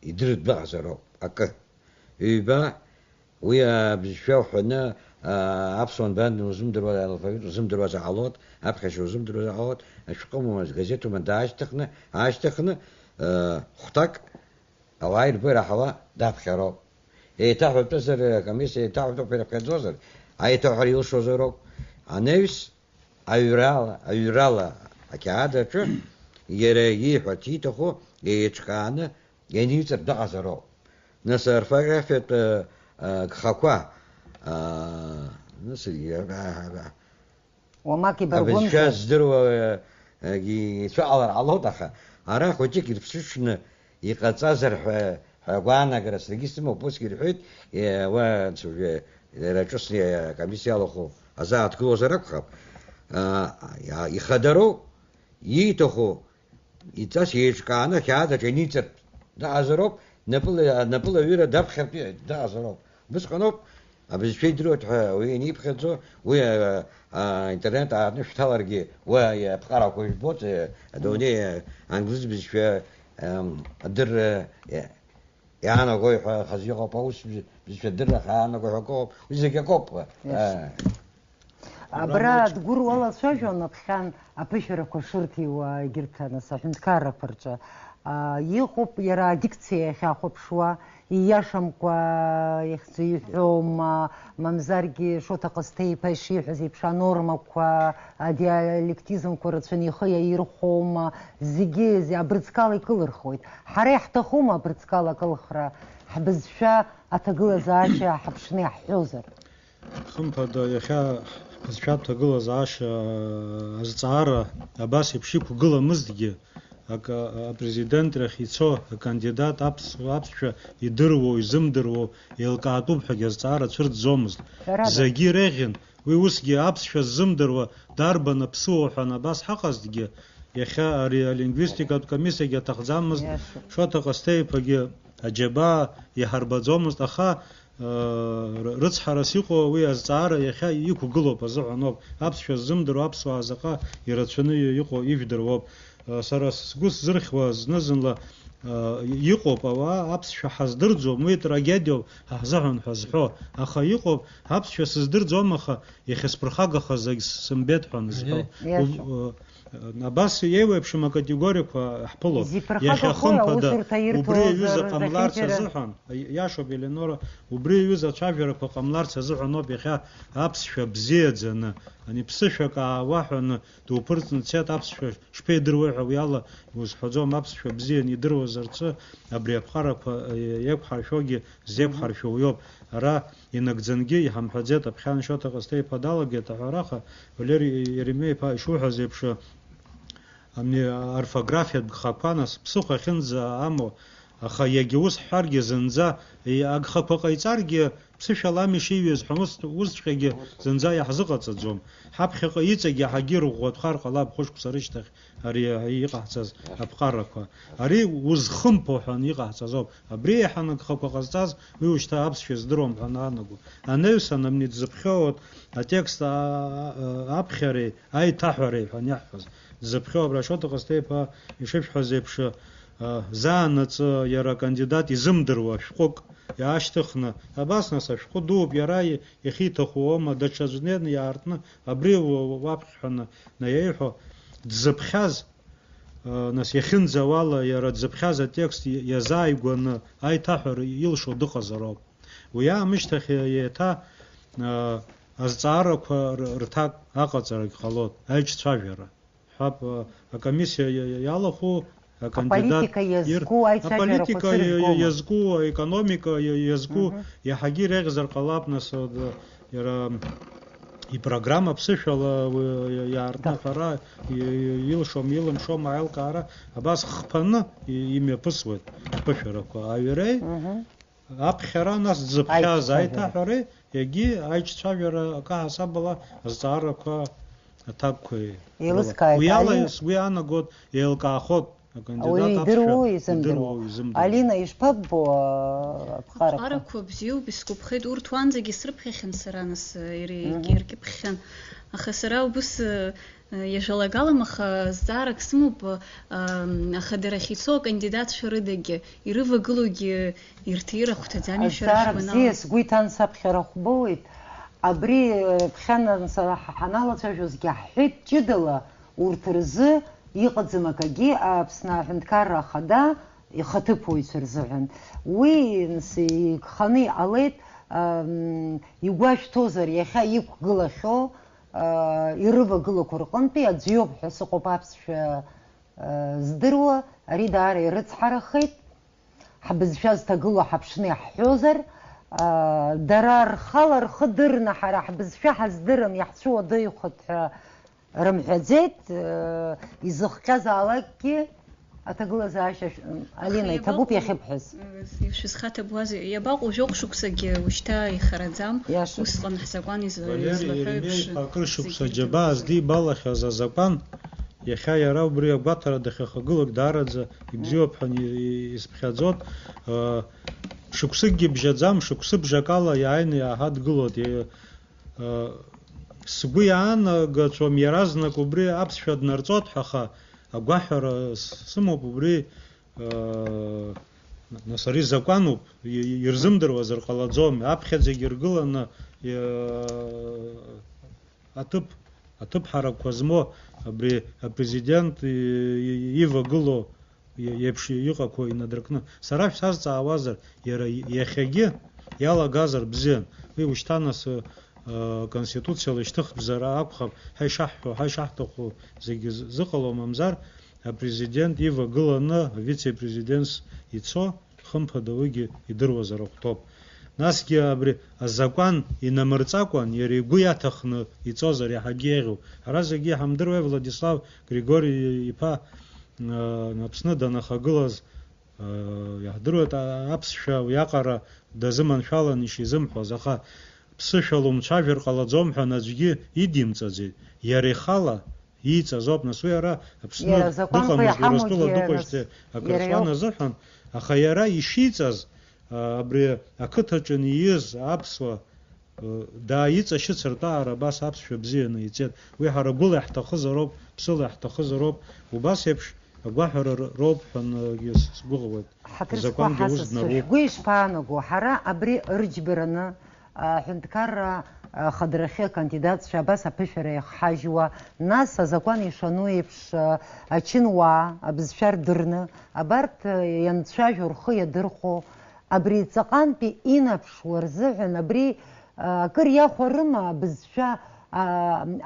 Идыртә дыҟазароуп акы. Ҩба, уи абызшәа уҳәаны, аа, аԥсуа нбан узымдыруа, алфавит узымдыруазар ҟалоит, аԥхьашьа узымдыруазар ҟалоит, ашәҟәы умаз, газеҭ уман даашьҭыхны, аашьҭыхны, аа, хәҭак ауаа иргәы ираҳауа даԥхьароуп. Еиҭаҳәатәызар, акомиссиа еиҭаҳәатәуп ҳәа ирыԥхьаӡозар, аиҭаҳәара илшозароуп. Анаҩс, аҩрала, аҩрала ақьаад аҿы иара ииҳәарц ииҭаху еиҿкааны ианиҵартә дыҟазароуп. Нас аорфографиатә, э, э, гхақәа, э, нас, э, э, э, Уамак абызшәа ибаргәымзар. Здыруа, э, э, ицәыҟалар ҟалоит, аха ара хәыҷык ирԥсыҽны иҟаҵазар ҳәа, ҳәа агәаанагара саргьы исымоуп, усгьы ирҳәеит, э, уа, анцәа, э, иара ҿыцны, э, акомиссиа иалахәу азааҭгылозар акәхап. Э, иа-, ихадароу, ииҭаху, иҵас еиҿкааны ақьаад аҿы ианиҵартә дыҟазароуп, напыла, напылаҩыра даԥхьартә дыҟазароуп. Убысҟаноуп, абызшәа идыруеит ҳәа уаҩы ианиԥхьаӡо, уи, а, а, аинтернет аартны шәҭаларгьы, уи аԥҟарақәа жәбоит, а, адунеи, а, англыз бызшәа, ам, адырра, а, иаанагои ҳәа хазы иҟоуп, аус бызшәа адырра хаанаго ҳәа акоуп, уи зегь акоуп. Иашоуп. А. Абра Дгәыр уалацәажәон аԥхьан аԥышәарақәа шырҭиуа егьырҭ, нас, аҳәынҭқаррақәа рҿы. А, иҟоуп иара адикциа иахьахәаԥшуа, ииашамкәа ихьӡ иҳәома, мамзаргьы Шоҭа Ҟасҭеи-иԥа ишиҳәаз еиԥш анормақәа, адиалектизмқәа рацәаны ихы иаирхәома, зегьы зи-, абырҵкала икылырхуеит. Ҳара иаҳҭахума абырҵкала акылхра, ҳбызшәа аҭагылазаашьа ҳаԥшны иаҳҳәозар? Хымԥада, иахьа ҳбызшәа аҭагылазаашьа азҵаара абас еиԥш иқәгыламызҭгьы, акы, апрезидентрахь ицо акандидат аԥс-, аԥсшәа идыруоу, изымдыруоу еилкаатәуп ҳәагьы азҵаара цәырҵӡомызт. Ҳәарада. Зегьы иреиӷьын, уи усгьы аԥсшәа ззымдыруа дарбан аԥсуа ҳәа абас ҳаҟазҭгьы, иахьа ари алингвистикатә комиссиагьы аҭахӡамызт, Иашоуп. Шоҭа Ҟасҭеи-иԥагьы аџьабаа иҳарбаӡомызт, аха, э, ры-, рыцҳарас иҟоу уи азҵаара иахьа иқәгылоуп азыҳәаноуп. Аԥсшәа ззымдыруа аԥсуаа заҟа ирацәаны иҟоу ижәдыруоуп. Э, сара сгәы сзырхьуа зны-зынла, э, иҟоуп, ауаа аԥсшәа ҳаздырӡом, уи трагедиоуп ҳзыҳәан ҳәа зҳәо. Аха иҟоуп, аԥсшәа сыздырӡом, аха иахьысԥырхагахаз зегь сымбеит ҳәа анызҳәо. Иашоуп. Уб-, э, Абас еиуеиԥшым акатегориақәа ҳԥылоит. Изиԥырхагахои, иахьа хымԥада, аусурҭа ирҭоз, убри аҩыза ҟамларц рзахьынџьара? Азыҳәан, иашоуп, Елеонора, убри аҩыза ацәажәарақәа ҟамларц азыҳәаноуп иахьа аԥсшәа бзиаӡаны, ани ԥсышәак аауа ҳәа аны дуԥырҵны дцеит, аԥсшәа шԥеидыруеи ҳәа уи ала иузҳәаӡом, аԥсшәа бзианы идыруаз рҿы абри аԥҟарақәа, э, еиқәҳаршәогьы зеиқәҳаршәо уиоуп. Ара инагӡангьы иҳамҳәаӡеит, аԥхьан Шоҭа Ҟасҭеи-иԥа далагеит аҳәараха, Валери Еремеи-иԥа ишуҳәаз еиԥш, ами, орфографиатә гхақәа, нас, ԥсыхәа ахьынӡа амоу, аха иагьа ус ҳҳәаргьы зынӡа, и-, агхақәа ҟаиҵаргьы, ԥсышәала ами шиҩыз ҳәа, ус, усҵәҟьагьы зынӡа иаҳзыҟаҵаӡом. Ҳаԥхьаҟа иҵегь иаҳагьы ирӷәӷәатәхар ҟалап хәышықәса рышьҭахь. Ари иҟаҳҵаз аԥҟарақәа. Ари узхымԥо ҳәа иҟаҳҵаз ауп. Абри еиҳаны агхақәа ҟазҵаз, уи ушьҭа аԥсшәа здыруам ҳәа ананаго. Анаҩсан абни дзыԥхьоу атекст, а, а, аԥхьареи аиҭаҳәареи ҳәа аниаҳҳәоз, дзыԥхьоу абра Шоҭа Ҟасҭеи-иԥа ишышәҳәаз еиԥш, а, заанаҵы иара акандидат изымдыруа шәҟәык иаашьҭыхны, абас нас ашәҟәы дууп, иара и-, иахьиҭаху аума, даҽаӡә днеины иаартны абри у-, уаԥхьҳәаны наиеиҳәо, дзыԥхьаз, а, нас иахьынӡауала иара дзыԥхьаз атекст и-, иазааигәаны аиҭаҳәара илшо дыҟазароуп. Уи аамышьҭахь еиҭа, а, азҵаарақәа р-, рҭак аҟаҵарагь ҟалоит, аиҿцәажәара. Ҳәап, а, акомиссиа иа-, иа-, иалахәу акандидат Аполитика ир-, иазку аицәажәарақәа аполитика иа-, иа-, цәырызгома? Иазку, аекономика иа-, иазку Мгм. Иаҳагьы иреиӷьзар ҟалап, нас, а, д-, иара, м, Ипрограмма ԥсышәала уи иаартны аҳәара, и-, и-, илшом, илымшом аилкаара абас хԥаны и-, имҩаԥысуеит ҳԥышәарақәа. Аҩреи Мгм. аԥхьара, нас дзыԥхьаз Аиҿцәажәара. аиҭаҳәареи, егьи аиҿцәажәара акы ҳасабала азҵаарақәа аҭакқәеи рыла. Еилыскааит, Уи ала Алина. сгәы иаанагоит, еилкаахоит. Акандидат Уаҩы аԥсшәа идыруоу, изымдыруа. идыруоу, изымдыруа. Алина, ишԥаббо, а, аԥҟарақәа? Аԥҟарақәа бзиоуп, исгәаԥхеит. Урҭ уанӡагьы срыԥхьахьан сара, нас, иара Мгм. егьыркьыԥхьан. Аха сара убыс, э, иажәалагалам, аха зҵаарак сымоуп, э, аха дара ахьицо акандидатцәа рыдагьы, ирывагылоугьы ирҭира хәҭаӡами, шәара Азҵаара шәгәанала? бзиа, сгәы иҭан саԥхьара хәбоуеит. Абри, э, ԥхьанан сара ҳа-, ҳаналацәажәозгьы ҳҳәеит ҷыдала, урҭ рзы иҟаӡам акагьы Аԥсны Аҳәынҭқарра Ахада ихаҭыԥуаҩцәа рзыҳәан. Уи, нас, игханы иҟалеит, ам, игәашәҭозар, иахьа иқәгылахьоу, а, ирывагылақәо рҟынтәи аӡә иоуп ҳәа сыҟоуп аԥсшәа, а, здыруа, ари даара ирыцҳарахеит. Ҳбызшәа зҭагыло ҳаԥшны иаҳҳәозар, а, дара рхала рхы дырны ҳара ҳбызшәа ҳаздырам, иаҳцәыуадаҩхоит ҳәа рымҳәаӡеит, э, изыхҟьазаалакгьы аҭагылазаашьа шә-, Алина, Аха иҭабуп иабаҟоу, иахьыбҳәаз. э, ишәызхаҭабуазеи? Иабаҟоу жәохә шықәсагьы ушьҭа ихараӡам? Иашоуп. Усҟан ҳзакәан изла-, Валери излаҳәо еиԥш Еремеи-иԥа акыр шықәса зегьы џьабаа рҭахуп. здибалахьаз азакәан, иахьа иара убри агәаҭара дахьахагылак даараӡа ибзиоуп ҳәа и-, и-, исԥхьаӡоит. Э, шықәсыкгьы бжьаӡам, шықәсыбжак ала иааины иааҳадгылоит. Е-, Сгәы иаанагацәом иаразнак убри аԥсшәа днарҵоит ҳәа, аха агәаҳәара сымоуп убри, нас ари закәануп, ирзымдыруазар ҟалаӡом, аԥхьаӡагь иргыланы, аҭыԥ, аҭыԥҳарақәа змоу абри апрезидент ивагылоу иеиԥш иҟақәоу инадыркны. Сара шәсазҵаауазар, иара иахьагьы иалагазар бзиан. Уи ушьҭа нас, ы, ы, Конституциала ишьҭыхбзар акәхап, ҳа ишаҳҳәо, ҳа ишаҳҭаху зегьы з-, зыҟало, мамзар апрезидент ивагыланы авице-президентс ицо, хымԥада уигьы идыруазар ахәҭоуп. Насгьы абри азакәан инамырҵакәан, иара игәы иаҭахны иҵозар иаҳагьы еиӷьуп. Ҳара зегьы иҳамдыруеи Владислав Григори-иԥа, ы, Аԥсны данахагылаз, ы, иаҳдыруеит, а-, аԥсшәа уиаҟара дазыманшәалан ишизымҳәоз, аха ԥсышәала умцәажәар ҟалаӡом ҳәа аӡәгьы идимҵаӡеит. Иара ихала ииҵаз ауп, нас уи ара Аԥсны Иара азакәанқәа дыҟамызт, иаҳамоугьы, Урыстәыла дыҟоижьҭеи нас, иара Акрыфан иоуп. азыҳәан, аха иара ишиҵаз, а, абри ақыҭаҿы ииз аԥсуа, э, дааиҵашьыцыртә аара абас аԥсшәа бзианы иҵеит. Уи ҳара гәыла иаҳҭахызароуп, ԥсыла иаҳҭахызароуп, убас еиԥш агәаҳәара р-, роуп ҳәа нгьы с-, сгәыӷуеит. Ҳаҭыр зқәа Закәангьы ус ҳасасцәа, днаруп. Шәгәы ишԥаанаго? Ҳара абри ырџьбараны, аҳәынҭқарра ахадарахьы акандидатцәа абас аԥышәара иахҳажьуа, нас азакәан ишану еиԥш, ачынуаа абызшәа рдырны, абарҭ ианцәажәо рхы иадырхәо, абри ҵаҟантәи инаԥшуа рзыҳәан абри, акыр иахәарыма абызшәа,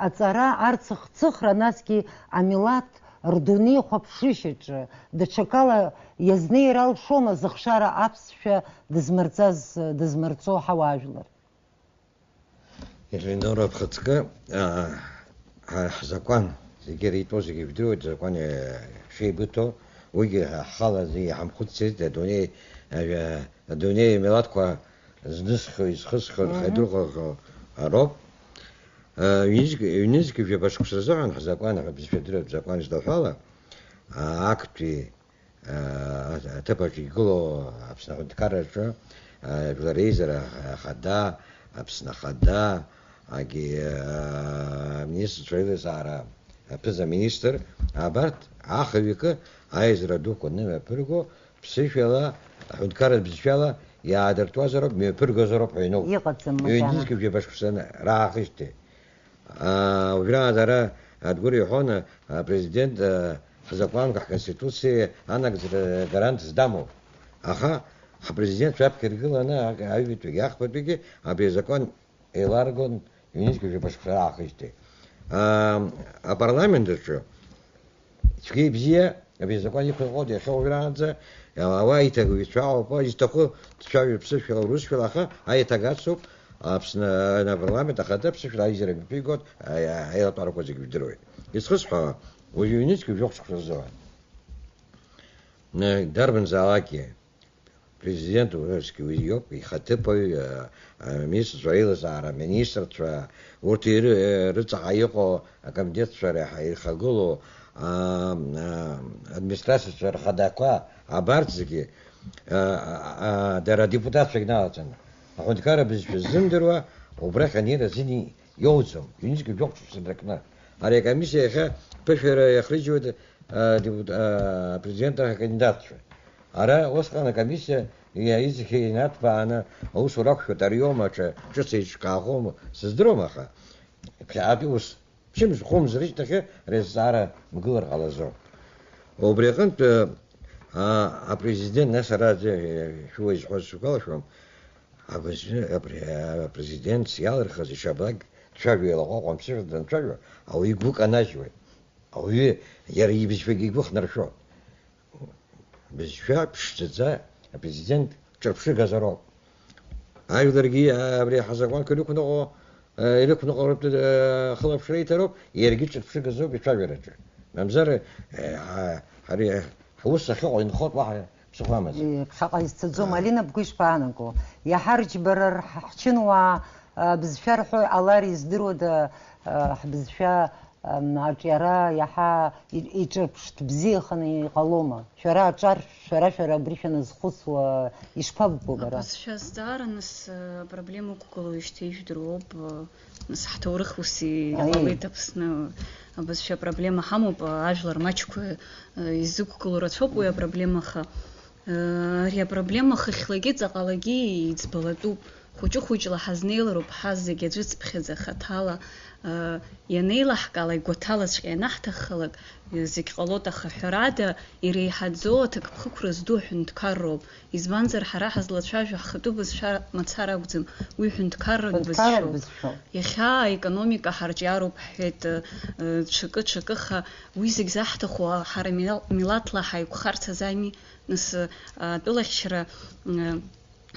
аҵара, арцыхцыхра, насгьы амилаҭ рдунеихәаԥшышьаҿы, даҽакала иазнеир алшома зыхшара аԥсшәа дызмырҵаз, дызмырҵо ҳауаажәлар? Елеонора, бхаҵкы, аа, ҳа-, ҳзакәан, зегьы иреитәоу зегьы жәдыруеит, закәан, э, шеибыҭоу, уигьы ҳа-, ҳхала аӡәы иҳамхәыцӡеит, адунеи, ажәа-, адунеи амилаҭқәа знысхьоу, изхысхьоу, Мгм. рхаидырхәахьоу роуп. Э, ҩнызқь-, ҩнызқьи жәаба шықәса рзыҳәан ҳзакәан, ҳәа бызшәа дыруеит, закәан злаҳәала, аа, актәи аа, аҭыԥаҿ игылоу Аԥсны аҳәынҭқарраҿы, аа, Жәлар Реизара Ахада, Аԥсны Ахада, агьи, аа, аминистрцәа реилазаара аԥыза-министр, абарҭ ахҩыкы аизара дуқәа анымҩаԥырго, ԥсышәала, аҳәынҭқарратә бызшәала иаадыртуазароуп, мҩаԥыргозароуп ҳәа иоуп. Иҟаӡам макьана. Ҩынтәызқьи жәаба шықәса раахижьҭеи. Аа, уажәраанӡа ара Адгәыр иҳәон, а, апрезидент, а, ҳзакәанқәа, ҳконституциа анагӡара гарант здамоуп. Аха ҳпрезидент шәаԥхьа иргыланы а-, аҩбатәигьы, ахԥатәигьы абри азакәан еиларгон ҩнызқьи жәаба шықәса раахижьҭеи. Аа, апарламент аҿы цәгьа ибзиа абри азакәан иқәнаҟәоит иахьа уажәраанӡа, ауаа иҭагыҩцәа ауп, изҭаху дцәажәо ԥсышәала, урысшәала, аха аиҭагацоуп, Аԥсны апарламент ахада аԥсышәала аизара мҩаԥигоит, аи-, аилатәарақәа зегьы жәдыруеит. Исхысҳәаауа, уажәы ҩнызқьи жәохә шықәса рзы ауаа. Дарбанзаалакгьы, президент Уральски уи иоуп, ихаҭыԥуаҩ, а, аминистрцәа реилазаара аминистрцәа, урҭ иры-, рыҵаҟа иҟоу акомитетцәа реиҳа ирхагылоу, а, а, администрациацәа рхадақәа, абарҭ зегьы, а, а, а, дара адепутатцәагь налаҵаны, аҳәынҭқарра бызшәа ззымдыруа, убрахь анеира азин иоуӡом, ҩнызқьи жәохә шықәса инаркны. Ари акомиссиа иахьа ԥышәара иахрыжьуеит, а, депут-, а, апрезидент акандидатцәа. Ара усҟан акомиссиа иа-, изқьи инарҭбааны аусура ақәшәоит, ари иоума, ҽа ҿыц еиҿкаахома, сыздыруам, аха ԥхьаҟатәи ус, ԥшьымз-хәымз рышьҭахьы ари азҵаара мгылар ҟалаӡом. Убри аҟынтә, а, апрезидент, нас ара аӡәы, э, шәуа изҳәоз сгәалашәом, абызшәа, апре-, апрезидент иалырхыз ишабалак дцәажәо илаҟәаҟәа амшира данцәажәо, ауаҩы игәы канажьуеит. Ауаҩы иара ибызшәагьы игәы хнаршәоит. Бызшәа ԥшӡаӡа апрезидент ҿырԥшыгазароуп. Ажәларгьы абри ҳазакәанқәа ирықәныҟәо, э, ирықәныҟәаратәы, э, хылаԥшра иҭароуп, иаргьы ҿырԥшыгазоуп ицәажәараҿы. Мамзар, э, ҳа-, ҳари ҳус ахьыҟоу инхоит, уаҳа ԥсыхәа амаӡам. Э, ԥхьаҟа изцаӡом. Аа. Алина, бгәы ишԥаанаго? Иаҳа рыџьбара р-, ҳа-, ҳчынуаа, э, бызшәа рҳәо иҟалар издыруада, э, ҳбызшәа Ам, аҿиара иаҳа и-, иҿырԥшт бзиаханы иҟалома? Шәара аҿар, шәара, шәара абри шәаназхәыцуа ишԥаббо бара? Абызшәа азҵаара, нас, э, проблема уқәгылоижьҭеи ижәдыруоуп, э, нас, ҳҭоурых ус и-, Аиеи. Иҟалеит Аԥсны. Абызшәа проблема ҳамоуп, э, ажәлар маҷқәа, э, изықәгылоу рацәоуп уи апроблема, аха, э, ари апроблема хыхьлагьы ҵаҟалагьы иӡбалатәуп. Хәыҷы-хәыҷла ҳазнеилароуп ҳазегь аӡәыцԥхьаӡа хаҭала, э, ианеилаҳкаалак, гәаҭалаҵәҟьа ианаҳҭаххалак, э, зегь ҟалоит, аха ҳәарада, иреиҳаӡоу аҭакԥхықәра зду аҳәынҭқарроуп. Избанзар, ҳара ҳазлацәажәо ҳхатәы бызшәа мацара акәӡам, уи ҳәынҭқарратә Ҳәынҭқарратә бызшәоуп. Бызшәоуп. Иахьа аекономика ҳарҿиароуп ҳҳәеит, э, ҽакы-ҽакы, аха уи зегь заҳҭаху ҳара мила-, милаҭла ҳаиқәхарц азами, нас, э, атәылахьчара, э,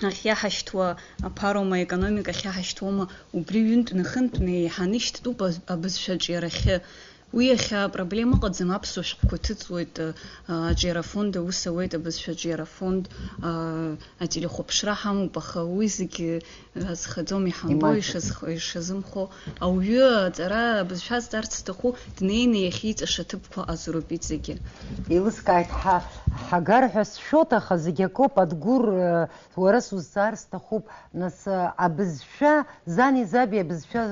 ахь иаҳашьҭуа аԥароума, аекономика ахь иаҳашьҭуама, убри ҩынтә нахынтәны еиҳаны ишьҭтәуп аб-, абызшәа аҿиарахьы. Уи иахьа апроблема ыҟаӡам, аԥсуа шәҟәқәа ҭыҵуеит, а, аҿиара афонд аус ауеит, абызшәа аҿиара афонд, а, ателехәаԥшра ҳамоуп, аха уи зегьы азхаӡом, иҳамбо, Имаҷым. ишазх-, ишазымхо. Ауаҩы аҵара, абызшәа азҵаарц зҭаху днеины иахьиҵаша аҭыԥқәа азуроуп иҵегьы. Еилыскааит, ҳа-, ҳагар ҳәа сшәоит, аха зегь акоуп, Адгәыр, э, Уара сузҵаар сҭахуп, нас, абызшәа, зани заби абызшәа,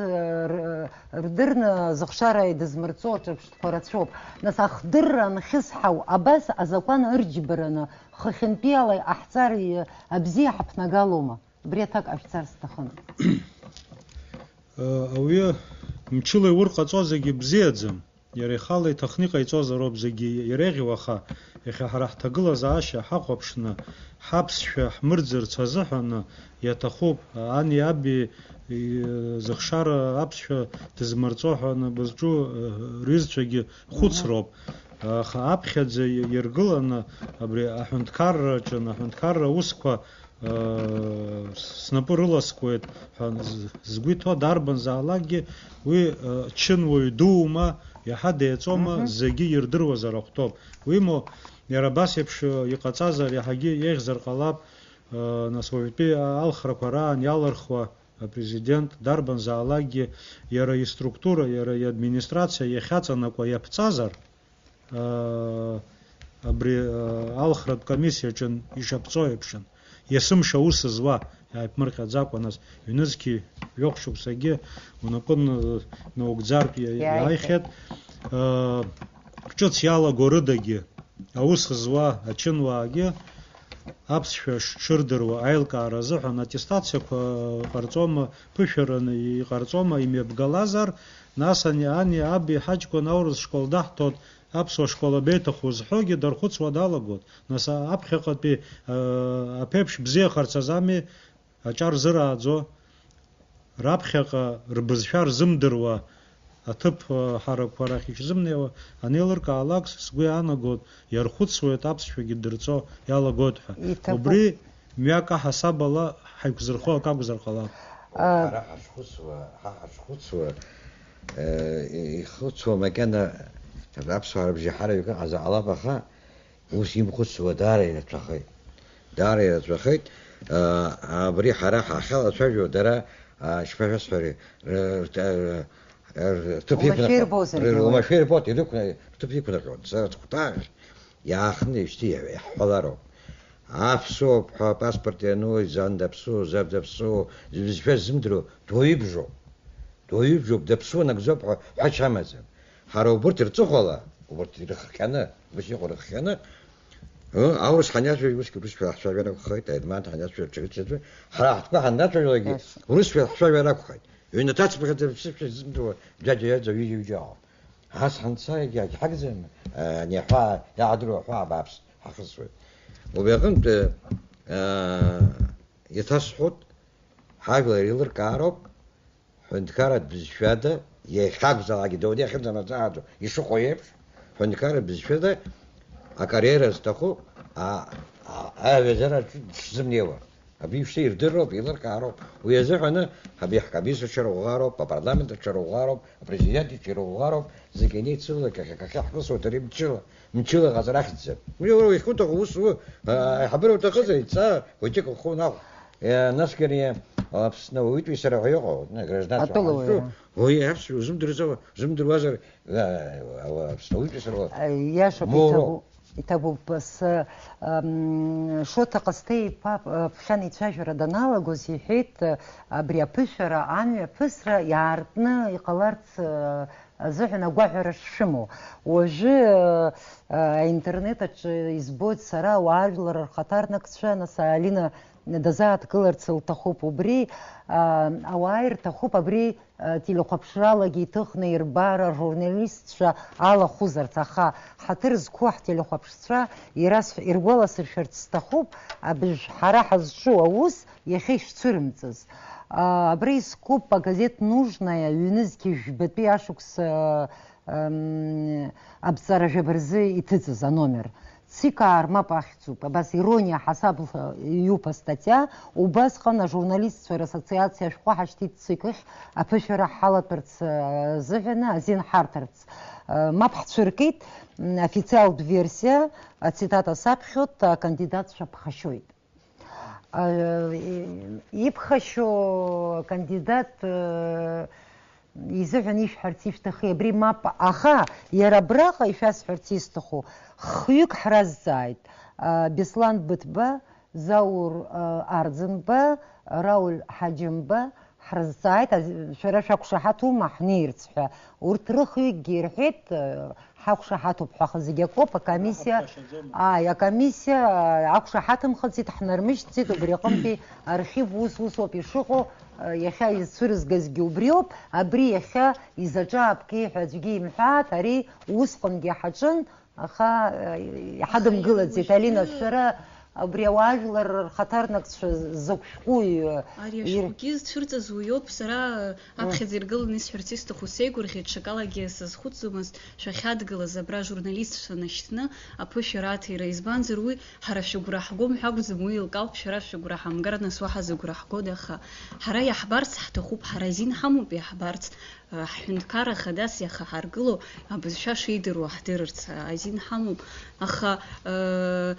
р-, рдырны зыхшара идызмырҵо аҿырԥштәқәа рацәоуп. Нас ахдырра анхьысҳау абас азакәан ырџьбараны, хыхьынтәиала иҟаҳҵар, и-, абзиа ҳаԥнагалома? Убри аҭак ҟашәҵар сҭахын. Ауаҩы мчыла иурҟаҵо зегьы бзиаӡам. Иара ихала иҭахны иҟаиҵозароуп зегьы иреиӷьу, аха иахьа ҳара ҳҭагылазаашьа ҳахәаԥшны, ҳаԥсшәа ҳмырӡырц азыҳәаны иаҭахуп, ани аби, и, зыхшара аԥсшәа дызмырҵо ҳәа анбызҿу, э, рҩызцәагьы хәыцроуп. Аха аԥхьаӡа и-, иргыланы абри аҳәынҭқарраҿы, аҳәынҭқарра аусқәа снапы рыласкуеит ҳәа з-, згәы иҭоу дарбанзаалакгьы уи, э, чынуаҩ дуума, иаҳа деиҵома, Мгм. Зегьы ирдыруазар ахәҭоуп. Уимоу, иара абас еиԥш, э, иҟаҵазар, иаҳагьы еиӷьзар ҟалап, э, нас уажәтәи алхрақәа раан иалырхуа апрезидент дарбанзаалакгьы иара иструктура, иара иадминистрациа иахьаҵанакуа иаԥҵазар, аа, абри, аа, алхратә комиссиаҿы ишаԥҵо еиԥшын, есымша аус зуа, иааиԥмырҟьаӡакәа, нас, ҩнызқьи жәохә шықәсагьы унапы н-, наугӡартә иа-, Иааихьеит. Иааихьеит. Аа, ҿыц иалаго рыдагьы, аус зуа ачынуаагьы аԥсшәа ш-, шырдыруа аилкаара азыҳәан аттестациақәа ҟарҵома, ԥышәараны иҟарҵома, имҩаԥгалазар, нас ани, ани аби ҳаҷкәын аурыс школ даҳҭоит, аԥсуа школ абеиҭаху зҳәогьы дархәыцуа далагоит. Нас, а-, аԥхьаҟатәи, а, аԥеиԥш бзиахарц азами аҿар зырааӡо? Раԥхьаҟа рбызшәа рзымдыруа аҭыԥ, а, ҳарақәа рахь ишзымнеиуа анеилыркаалак, сгәы иаанагоит, иархәыцуеит, аԥсшәагьы дырҵо иалагоит ҳәа. Иҭабуп. Убри мҩак аҳасаб ала ҳаиқәзырхо акы акәзар ҟалап. Ҳара ҳашхәыцуа, ҳа ҳашхәыцуа, э, ихәыцуа макьана аԥсуаа рыбжьаҳара ҩык ыҟазар ҟалап, аха ус имхәыцуа даара ирацәахеит. Даара ирацәахеит. Э, абри ҳара ҳахьалацәажәо дара, а, шԥашәасҳәари, р-, р-, р-, рҭыԥ Уамашәа иқәнаҟьо-, ирбозаргьы р-, уамашәа ирбоит, ирықәна-, рҭыԥ иқәнаҟьоит. Сара аҭыхәҭаахь иаахтны ишьҭы иаҳ-, иаҳҳәалароуп. Аԥсуоуп ҳәа апаспорт иану, изан даԥсуоу, зав даԥсуоу, зызшәа ззымдыруа дуаҩыбжоуп. Дуаҩыбжоуп, даԥсуа нагӡоуп ҳәа ҳәача амаӡам. Ҳара убырҭ рҵыхәала, убырҭ ирыхҟьаны, убас иҟоу рыхҟьаны, ы, аурыс ҳаниацәажәо, усгьы урысшәа ҳцәажәар акәхеит, аерман ҳаниацәажәо, ҽеиҭ-ҽеиҭ, ҳара ҳтәқәа ҳаннацәажәалакгьы, Иашоуп. Урысшәа ҳцәажәар акәхеит. Ҩнаҭаҵ ԥхьаӡа ԥсышәа ззымдыруа џьаџьа иаӡа ҩыџьа-ҩыџьа ыҟоуп. Ас ҳанца егьагьҳагӡам, ани аҳәаа, иаадыруа аҳәаа бааԥс ҳахысуеит. Убри аҟынтә, э, иаҭасҳәоит, ҳажәлар еилыркаароуп, ҳҳәынҭқарратә бызшәада, иахьакәзаалакгьы дауны иахьынӡанаӡааӡо ишыҟоу еиԥш, ҳҳәынҭқарратә бызшәада акариера зҭаху, а, а, аиаҩызара аҿы дшзымнеиуа. Абри шьҭа ирдыруп, еилыркаароуп. Уи азыҳәаны абри ҳкомиссиа ҽырӷәӷәароуп, апарламент аҽырӷәӷәароуп, апрезидент иҽирӷәӷәароуп, зегьы анеицылалак иахьа-, иахьа ҳхысуеит ари мчыла, мчыла ҟаҵара ахьӡзар. Уи уара уахьуҭаху ус у, а, аиҳабыра уҭахызар, ица, уаҵәык ухы унахә. Е, насгьы ари Аԥсны ауаҩытәыҩсара ҳәа иҟоу, гражданство Атәылауаҩра. Ҳазҿу, уи аԥсшәа узымдырӡо-, узымдыруазар, Аԥсны ауаҩытәыҩсара. Иашоуп, моуроуп. Иҭабуп, иҭабуп, с-, ам, Шоҭа Ҟасҭеи-иԥа, а, ԥхьан ицәажәара даналагоз иҳәеит, а, абри аԥышәара амҩаԥысра иаартны иҟаларц, а, азыҳәан агәаҳәара шшәымоу. Уажәы, а, аинтернет аҿы избоит сара, ауаажәлар рхаҭарнакцәа, нас Алина дазааҭгыларц лҭахуп убри, а, ауаа ирҭахуп абри телехәаԥшралагьы иҭыхны ирбар, ажурналистцәа алахәызарц, аха ҳаҭыр зқәу ҳтелехәаԥшцәа ирасҳә-, иргәаласыршәарц сҭахуп, абыжә ҳара ҳазҿу аус иахьа ишцәырымҵыз. А, абра искуп агазеҭ Нужная ҩнызқьи жәбатәи ашықәс, а, ам, аԥҵара жәаба рзы иҭыҵыз аномер. Цикаар мап ахьӡуп, абас ирониа ҳасабла иҩуп астатиа, убасҟан ажурналистцәа рассоциациа ашәҟәы ҳашьҭит цикыхь аԥышәара ҳалатәарц, э, азыҳәаны азин ҳарҭарц. Э, мап ҳцәыркит, м, официалтә версиа, ацитата саԥхьоит, акандидатцәа ԥхашьоит. Э, и-, иԥхашьо акандидат, э, изыҳәан ишәҳәарц ишәҭахи, абри мап, аха иара абраҟа ишәасҳәарц исҭаху, хҩык ҳразҵааит, а, Беслан Быҭәба, Заур, а, Арӡынба, Рауль Ҳаџьымба, ҳразҵааит, а, шәара шәақәшаҳаҭума ҳнеирц ҳәа. Урҭ рыхҩыкгьы ирҳәеит, а, ҳақәшаҳаҭуп ҳәа, аха зегь акоуп, акомиссиа, ааи, акомиссиа, а, ақәшаҳаҭымхыцит, ҳнармышьҭӡеит, убри аҟынтәи архив ус, усоуп ишыҟоу, а, иахьа изцәырызгазгьы убриоуп, абри иахьа изаҿаапкеи ҳәа аӡәгьы имҳәааит, ари усҟангьы ҳаҿын, аха, а, иҳадымгылаӡеит. Алина, шәара абри ауаажәлар рхаҭарнакцәа закә шәҟәуи, а, ари ир- ашәҟәгьы зцәырҵыз уиоуп, сара, а, аԥхьаӡа иргыланы исҳәарц исҭаху, сеигәырӷьеит, ҽакалагьы сазхәыцӡомызт шәахьадгылаз абра ажурналистцәа нашьҭны аԥышәара аҭира, избанзар уи ҳара шәыгәра ҳгом ҳәа акәӡам, уи еилкаауп, шәара шәыгәра ҳамгар, нас уаҳа зыгәра ҳгода, аха ҳара иаҳбарц ҳҭахуп, ҳара азин ҳамоуп иаҳбарц, а, ҳҳәынҭқарра хадас иаха ҳаргыло абызшәа шеидыруа ҳдырырц, а, азин ҳамоуп, аха, э,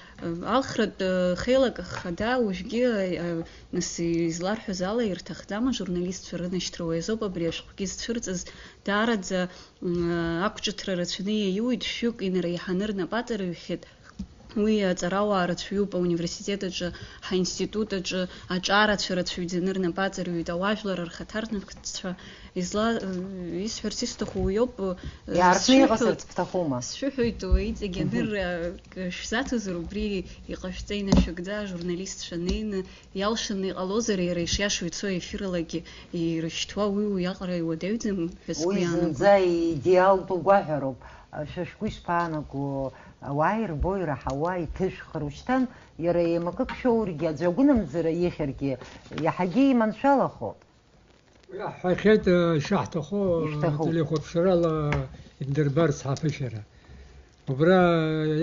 алхратә, э, хеилак ахада уажәгьы, э, нас изларҳәаз ала ирҭахӡам ажурналистцәа рынашьҭра, уи азоуп абри ашәҟәгьы зцәырҵыз, даараӡа, м, ақәҿыҭра рацәаны иаиуит, шәҩык инареиҳаны рнапаҵараҩхьеит. Уи аҵарауаа рацәаҩуп ауниверситет аҿы, ҳаинститут аҿы, аҿарацәа рацәаҩӡаны рнапы аҵарҩуеит, ауаажәлар рхаҭарнакцәа, изла-, исҳәарц исҭаху уиоуп, иаартны сшәыҳәоит, иҟасырц бҭахума? Сшәыҳәоит, иҵегь аныр, шәзаҭозар, убри иҟашәҵа инашәыгӡа, ажурналистцәа неины, иалшаны иҟалозар, иара ишиашоу ицо ефиралагьы ирышьҭуа уи уиаҟара иуадаҩӡам ҳәа сгәы иаанагоит. Уи зынӡа идеалтәу гәаҳәароуп. Шәа шәгәы ишԥаанаго, ауаа ирбо, ираҳауа, иҭышәхыр, ушьҭан иара еимакык шәоургьы, аӡәы агәынамӡара ихьыргьы, иаҳагьы иманшәалахоит. Уи ҳҳәахьеит, э, ишаҳҭаху, э, ишәҭаху. Телехәаԥшрала иддырбарц ҳаԥышәара. Убра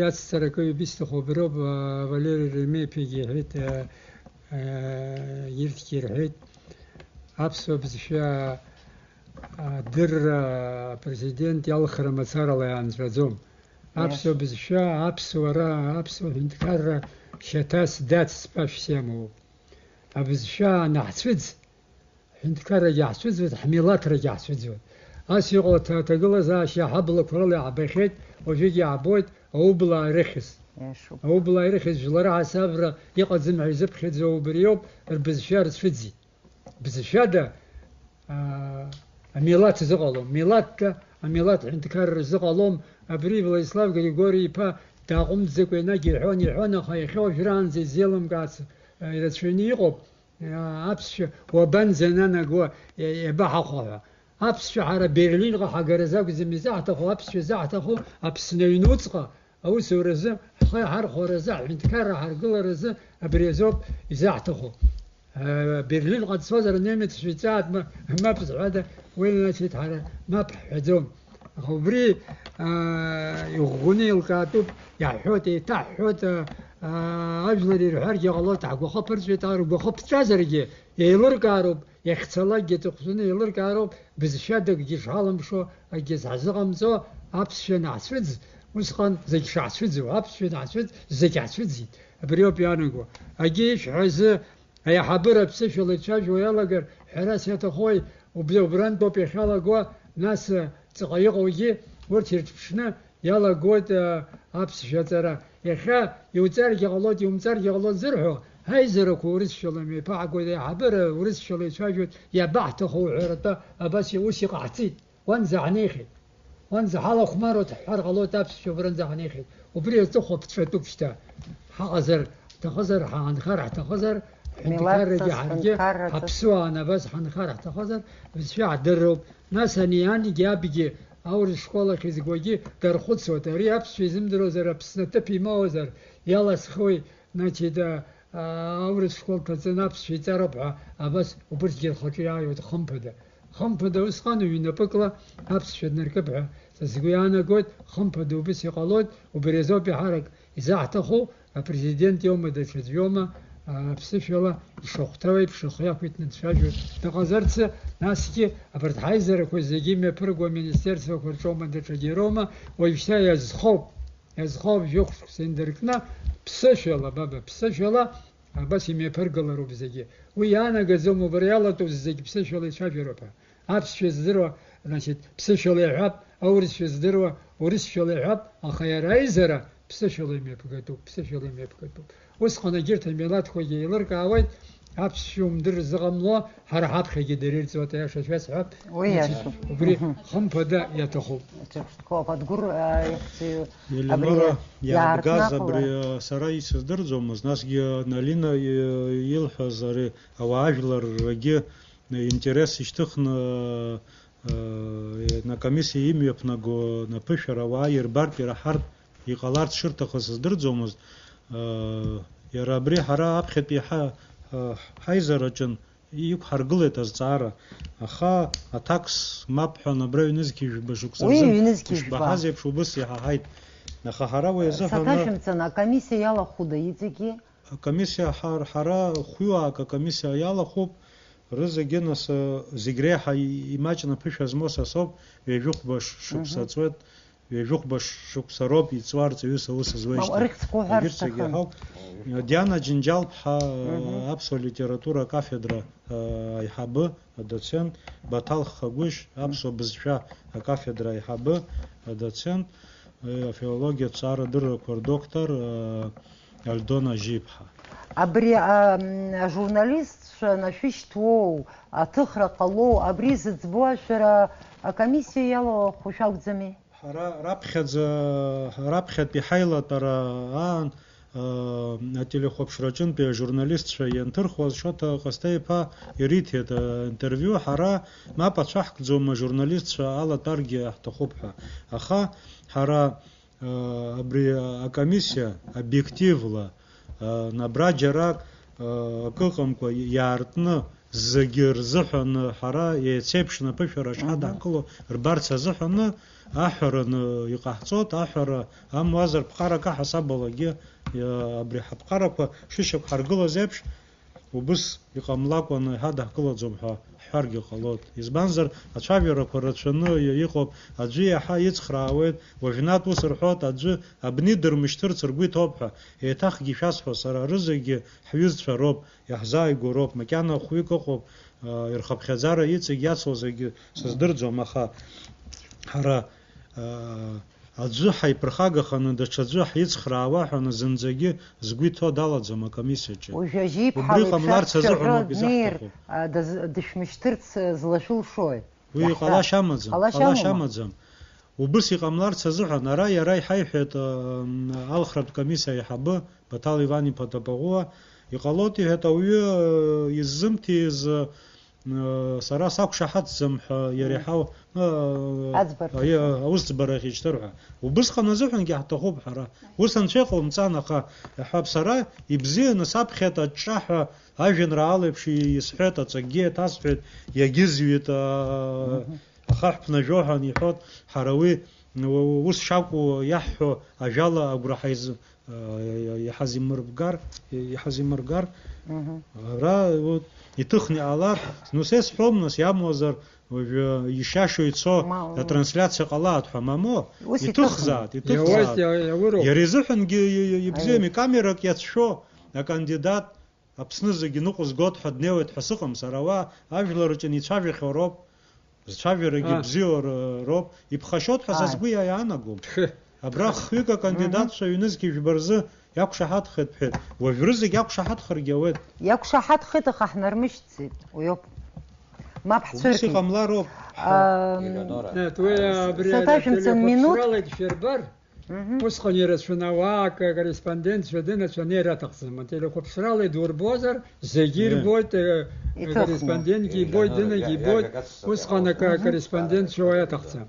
иацҵара акы ҩбысҭаху уброуп, э, Валери Ремеи-иԥагьы иҳәеит, э, э, ирҭгьы ирҳәеит. Аԥсуа бызшәа адырра апрезидент иалхра мацарала иаанҵәаӡом. Аԥсуа бызшәа, аԥсуара, аԥсуа ҳәынҭқарра шьаҭас дацҵашәа сиамоуп. Абызшәа анаҳцәыӡ, ҳҳәынҭқаррагьы ҳцәыӡуеит, ҳмилаҭрагьы ҳцәыӡуеит. Ас иҟоу аҭа-, аҭагылазаашьа ҳаблақәа рыла иаҳбахьеит, уажәыгь иаҳбоит аублаа ирыхьыз. Иашоуп. Аублаа ирыхьыз жәлар ҳасабра иҟаӡам ҳәа изыԥхьаӡо убриоуп, рбызшәа рцәыӡит. Бызшәада, аа, амилаҭ зыҟалом, милаҭда амилаҭ ҳәынҭқарра зыҟалом, абри Владислав Григори-иԥа дааҟәымҵӡакәа енагь иҳәон, иҳәон, аха иахьа уажәраанӡа изеилымкаац, а, ирацәаҩны иҟоуп, а, аԥсшәа уабанӡананаго, иа-, иабаҳахәо ҳәа. Аԥсшәа ҳара Берлинҟа ҳагаразы акәӡам изаҳҭаху, аԥсшәа изаҳҭаху Аԥсны аҩнуҵҟа аусуразы, ҳхы иҳархәаразы, ҳҳәынҭқарра ҳаргыларазы абри азоуп изаҳҭаху. Э, Берлинҟа дцозар, анемеццәа иҵаатәма, мап зҳәада, уи, значит, ҳара мап ҳҳәаӡом. Аха убри, аа, иӷәӷәаны еилкаатәуп, иаҳҳәоит, еиҭаҳҳәоит, аа, аа, ажәлар ирҳәаргьы ҟалоит, ҳгәахы ԥырҵәеит, ар ргәахы ԥҵәазаргьы, еилыркаароуп, иахьцалакгьы аҵыхәтәаны еилыркаароуп, бызшәадакгьы шҳалымшо, акгьы саҳзыҟамҵо, аԥсшәа анаҳцәыӡ, усҟан зегь шаҳцәыӡуа, аԥсшәа анаҳцәыӡ, зегь ҳцәыӡит. Абриоуп иаанаго. Агьи ишәҳәазы, аиҳабыра аԥсышәала ицәажәо иалагар, ҳәарас иаҭахои, убри убрантәоуп иахьалаго, нас, ҵаҟа иҟоугьы урҭ ирҿыԥшны иалагоит, а, аԥсшәа аҵара. Иахьа иуҵаргьы ҟалоит, иумҵаргьы ҟалоит зырҳәо, аизарақәа урысшәала мҩаԥаҳгоит, аиҳабыра урысшәала ицәажәоит, иабаҳҭаху уҳәаратәы абас ус иҟаҳҵеит. Уанӡа ҳнеихьеит. Уанӡа ҳалахәмаруеит, ҳҳәар ҟалоит, аԥсшәа убранӡа ҳнеихьеит. Убри аҵыхәа ԥҵәатәуп шьҭа. Ҳаҟазар ҳҭахызар, ҳаанхар ҳҭахызар, ҳҳәынҭқаррагьы ҳаргьы ҳаԥсуааны абас ҳанхар ҳҭахызар, бызшәа ҳдырроуп. Нас ани анаџьгьы абгьы аурыс школ ахь изгогьы дархәыцуеит. Ари аԥсшәа изымдыруазар, Аԥсны аҭыԥ имоуазар, иаласхуеи, значит, а, а, аурыс школ ҭаҵаны аԥсшәа иҵароуп ҳәа, абас убырҭгьы рхаҿы иааиуеит, хымԥада. Хымԥада усҟан ҩнапыкла аԥсшәа днаркып ҳәа са сгәы иаанагоит, хымԥада убыс иҟалоит, убри азоуп еиҳарак изаҳҭаху, апрезидент иоума, даҽаӡә иоума, а, аԥсышәала ишахәҭоу еиԥш ихы иақәиҭны дцәажәо дыҟазарцы, насгьы абарҭ ҳаизарақәа зегьы имҩаԥырго аминистерствақәа рҿоума, даҽаџьароума, уажәшьҭа иазхоуп, иазхоуп жәохә шықәса индыркны, ԥсышәала, баба, ԥсышәала, абас имҩаԥыргалароуп зегьы. Уи иаанагаӡом убра иалатәоу зегь ԥсышәала ицәажәароуп ҳәа. Аԥсшәа здыруа, значит, ԥсышәала иҳәап, аурысшәа здыруа, урысшәала иҳәап, аха иара аизара ԥсышәала имҩаԥгатәуп, ԥсышәала имҩаԥгатәуп. Усҟан егьырҭ амилаҭқәагьы еилыркаауеит, аԥсшәа умдыр зыҟамло, ҳара ҳаԥхьагьы дара ирҵуеит, аиаша шәасҳәап. Уи значит, иашоуп. Убри Мгм. Хымԥада иаҭахуп. Ҿырԥштәқәоуп, Адгәыр, а, ихьӡ-, абри Елеонора, иаабгаз иаартны абри, аҟала. А, сара исыздырӡомызт, насгьы Налина и-, илҳәаз ари ауаажәларрагьы интерес ишьҭыхны, а, а, на комиссиа имҩаԥнаго наԥышәара ауаа ирбартә, ираҳартә иҟаларц шырҭахыз сыздырӡомызт. А, иара абри ҳара аԥхьатәи ҳа-, ҳа-, ҳаизараҿын иқәҳаргылеит азҵаара, аха аҭакс мап ҳәа абра ҩнызқьи жәба шықәса Уи рзын ҩнызқьи жәба. Ишбаҳаз еиԥш убыс иҳаҳаит. Аха ҳара уи азыҳәан Саҭашәымҵан, акомиссиа иалахәыда иҵегьы? Акомиссиа ҳар-, ҳара хәҩык акомиссиа иалахәуп, рызегьы нас, зегь реиҳа и-, имаҷны аԥышәа змоу са соуп, ҩажәихәба ш-, шықәса Мгм. ҵуеит. Ҩажәихәба шықәса роуп иҵуа арҵаҩыс аус зуеижьҭеи. Мап, рыхьӡқәа уҳәар Егьырҭ зегьы сҭахын. Иаҳауп. Диана Џьынџьал-ԥҳа, Мгм. Аԥсуа литература акафедра, а, аиҳабы, адоцент, Баҭал Хагәышь, Мгм. Аԥсуа бызшәа акафедра аиҳабы, адоцент, э, афилологиатә ҵарадыррақәа рдоктор, а, Альдона Ажьиԥҳа. Абри, а, м, ажурналистцәа анашәышьҭуоу, аҭыхра ҟалоу, абри зыӡбо ашәара акомиссиа иалахәу шәакәӡами? Ҳара раԥхьаӡа, раԥхьатәи ҳаилатәара аан, ы, ателехәаԥшраҿынтәи ажурналистцәа ианҭырхуаз, Шоҭа Ҟасҭеи-иԥа ириҭеит, ы, интервиу, ҳара мап ацәаҳкӡом ажурналистцәа алатәаргьы ҳҭахуп ҳәа. Аха ҳара, ы, абри акомиссиа обиективла, ы, набра џьарак, ы, акы ыҟамкәа иаартны, зегьы рзыҳәан ҳара еицеиԥшны аԥышәара Мгм. шҳадаҳкыло рбарц азыҳәан аҳәараны иҟаҳҵоит, аҳәара амуазар ԥҟарак аҳасабалагьы, иа-, абри ҳаԥҟарақәа шышьақәҳаргылаз еиԥш, Убыс иҟамлакәаны иҳадаҳкылаӡом ҳәа ҳҳәаргьы ҟалоит. Избанзар, ацәажәарақәа рацәаны иа-, иҟоуп, аӡәы иаҳа ицхраауеит, уажәнатә ус рҳәоит, аӡәы абни дырмышьҭырц ргәы иҭоуп ҳәа, еиҭахгьы ишәасҳәо, сара рызегьы ҳҩызцәа роуп, иаҳзааигәоу роуп, макьана хәҩык ыҟоуп, а, ирхыԥхьаӡара иҵегь иацло зегьы сыздырӡом, аха ҳара, а, аӡәы ҳаиԥырхагаханы даҽаӡәы ҳицхраауа ҳәа зынӡагьы згәы иҭоу далаӡам акомиссиаҿы. Уажәы ажьи ԥҳа Убри леиԥш ҟамларц аԥсшәа азыҳәан ҳәо ауп днеир, изаҳҭаху. А, даз-, дышәмышьҭырц, а, злашәылшои? Уи иаҳҳәар, ҟалашьа амаӡам, ҟалашьа ҟалашьа амоума? Амаӡам. Убыс иҟамларц азыҳәан, ара иара иҳаиҳәеит, ам, алхратә комиссиа аиҳабы Баҭал Иван-иԥа Тапаӷәуа, иҟалоит, иҳәеит, ауаҩы, э, иззымҭиз, э, сара сақәшаҳаҭӡам ҳәа иара Мм. иҳау, э, Аӡбарҭа. Аи-, аусӡбарахь ишьҭыр ҳәа. Убысҟан азыҳәангьы ҳҭахуп ҳара. Ус анцәа иҟоумҵан, аха, иҳәап, сара ибзианы саԥхьеит аҿҿаҳәа ажәеинраала еиԥш исҳәеит, аҵакгьы еиҭасҳәеит, иагьызҩит, а, Мгм. ахаҳә ԥнажәо ҳәа аниҳәоит, ҳара уи, у-, ус шакәу иаҳҳәо ажәала агәра ҳаиз-, а, иҳазимырбгар, иҳазимыргар, Мгм. ара, вот, иҭыхны иҟалар, ну, са исҳәом, нас, иамуазар, уажәы ишиашоу ицо, Ма-, атрансляциа ҟалааит ҳәа, мамоу, ус иҭыхзаат, иҭыхны. Иҭыхзаат. Иауеит, иа-, иауру. Иара изыҳәангьы и-, и-, ибзиами, Аиеи. Камерак иацәшәо, акандидат, Аԥсны зегьы ныҟәызгоит ҳәа днеиуеит ҳәа сыҟам сара, уа ажәлар рҿы ицәажәахьоу роуп, зцәажәарагьы А. бзиоу р-, роуп, иԥхашьоит ҳәа са Ааи. сгәы иа-, иаанагом. Абра хҩык акандидатцәа Мгм. ҩнызқьи жәба рзы иақәшаҳаҭхеит бҳәеит. Уажә рызегь иақәшаҳаҭхаргьы ауеит. Иақәшаҳаҭхеит, аха ҳнармышьҭӡеит, уи ауп. Мап Убыс ҳцәыркит. Иҟамлароуп. Ам, Елеонора. Нет, уи абри Саҭашәымцан минуҭ. Ателехәаԥшрала ишәырбар, Мгм. Усҟан ирацәаны ауаа акорреспондентцәа дынацәа анеира аҭахӡам. Ателехәаԥшрала идурбозар, зегьы Мм. ирбоит, э, Иҭыхны. Акорреспондентгьы ибоит, Иа-, дынагьы иа-, ибоит, иа-, иа-, усҟан акы-, акорреспондентцәа уаҩ аҭахӡам.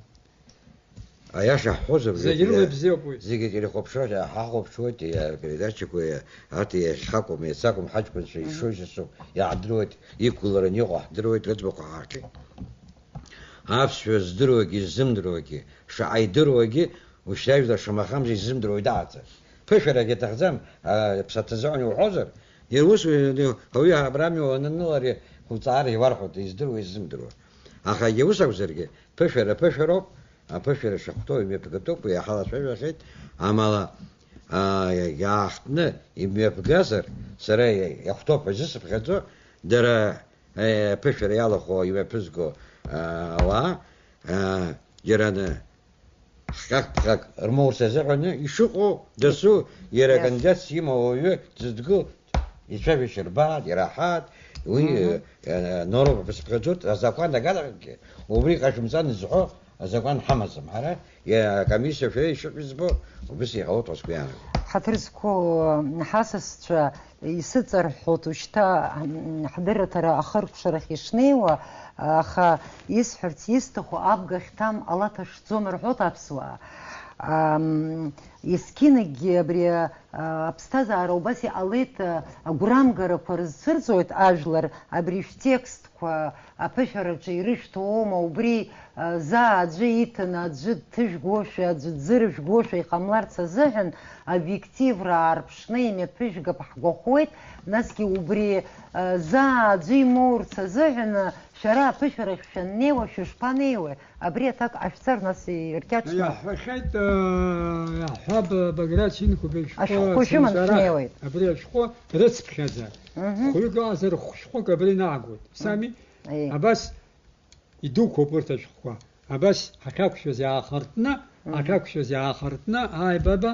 Аиаша ҳҳәозар, Зегь зегьы, рылабзиоуп уи. Зегьы телехәаԥшрала ҳахәаԥшуеит, иа-, апередачақәа, иа-, арҭ иахьхакәым, иацакәым ҳаҷкәынцәа Мгм. ишоу ишысоу иаҳдыруеит, иқәгылараны иҟоу ҳдыруеит, рыӡбахә ҳаҳарҭеит. Аԥсшәа здыруагьы, ззымдыруагьы, шаҟа идыруагьы, ушьҭа ажәлар шамахамзар иззымдыруа уаҩ дааӡам. Ԥышәарагьы аҭахӡам, а, ԥсаҭа азыҳәан иуҳәозар, иара ус, э, ауаҩы абрами уананылар, лҵаара иуарҳәоит, издыруа, иззымдыруа. Аха егьа ус акәзаргьы, ԥышәара ԥышәароуп, аԥышәара шахәҭоу имҩаԥгатәуп, уи иаҳа лацәажәахьеит, амала, а, иаахтны имҩаԥгазар, сара иа-, иахәҭоуп ҳәа зысыԥхьаӡо, дара, э, аԥышәара иалахәу, имҩаԥызго, а, ауаа, а, џьараны, хҟьак-ԥҟьак рмоурц азыҳәаны, ишыҟоу дасу, иара Иашоуп. Акандидатс имоу ауаҩы дзыдгыло, ицәажәашьа рбааит, ираҳаат, уи, Мгм. э, э, норума бызԥхьаӡоит, азакәан аганахьгьы, убри ҟашәымҵан зҳәо азакәан ҳамаӡам. Ҳара, иа-, акомиссиа шәара ишышәызбо, убыс иҟалоит ҳәа сгәы иаанагоит. Ҳаҭыр зқәу ҳасасцәа, исыҵарҳәоит ушьҭа, м, ҳдырраҭара ахыркәшарахь ишнеиуа, аха исҳәарц исҭаху абга хьҭам алаҭа шӡом рҳәоит аԥсуаа. Ам, есқьынагьы абри, а, аԥсҭазаара убас иҟалеит, а, агәрамгарақәа рызцәырҵуеит ажәлар, абри шәтекст, Қәа аԥышәараҿы ирышәҭоума, убри, а, заа аӡәы иҭаны, аӡәы дҭыжәгошәа, аӡәы дзырыжәгошәа иҟамларц азыҳәан, обиективра аарԥшны имҩаԥыжәгап ҳгәахәуеит, насгьы убри, а, заа аӡәы имоурц азыҳәан, а, шәара аԥышәарахь шәаннеиуа, шәышԥанеиуеи? Абри аҭак ҟашәҵар, нас иркьаҿны. Иаҳҳәахьеит, а, иаҳҳәап, Баграт Синқәба ишәҟәы Ашәҟәқәа шәыманы сымҵара, шәнеиуеит. Абри ашәҟәы рыцԥхьаӡа. Мгм. Хәҩык ыҟазар, хә-, шәҟәык абри наагоит. Сами? Еи. Абас идуқәоуп урҭ ашәҟәқәа. Абас ҳахьақәшәаз иаахыртны, Мгм. ҳахьақәшәаз иаахыртны, ааи, баба,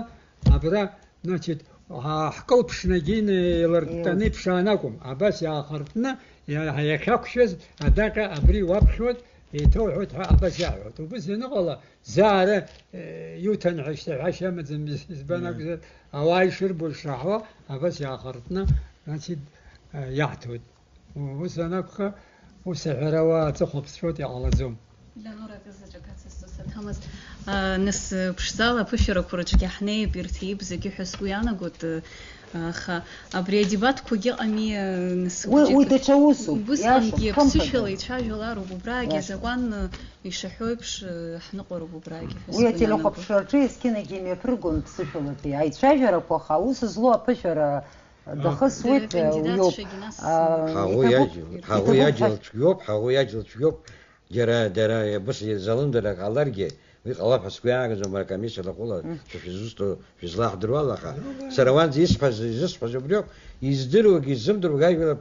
абра, значит, ҳа-, ҳкылԥшны егьины еиларттаны Еилс- иԥшаан акәым. Абас иаахыртны, иа-, иахьақәшәаз адаҟьа абри уаԥхьоит, еиҭауҳәоит ҳәа абас иаҳҳәоит. Убыс ианыҟала, заа ара, э, иуҭан ҳәа шьҭа ҳәашьа амаӡам, избан Мгм. акәзар, ауаа ишырбо ишраҳауа, абас иаахыртны, значит, э, иаҳҭоит. Ус анакәха, ус аҳәара уа аҵыхәа ԥсшәоит, иҟалаӡом. Леонора акы заҵәык ацысҵо саҭамыз. А, нас, ԥшӡала аԥышәарақәа рҿгьы ҳнеип, ирҭип зегьы ҳәа сгәы иаанагоит, аха абри адебатқәагьы ыҟами, нас, Уи, уи даҽа усуп, убысҟангьы иашоуп, ԥсышәала хымԥада. Ицәажәалароуп, убраагьы Иашоуп. Азакәан ишаҳәо еиԥш, ҳныҟәароуп убраагьы ҳәа Уи сгәы иаанагоит. Ателехәаԥшраҿы есқьынагьы имҩаԥыргон ԥсышәалатәи аицәажәарақәа, аха аус злоу аԥышәара Дахысуеит, Дара уиоуп. Кандидатцәагьы нас. Ҳаӷоу иаџьал, ҳаӷоу иаџьал цәгьоуп, ҳаӷоу иаџьал цәгьоуп. Џьара, дара, абас залымдарак ҟаларгьы, уи ҟалап ҳәа сгәы иаагаӡом, ара акомиссиа лаҟәыла, шәа шәызусҭоу, шәызлаҳдыруала, аха сара уанӡа исҳәаз, изысҳәаз убриоуп, издыруагьы изымдыруагьы ажәлар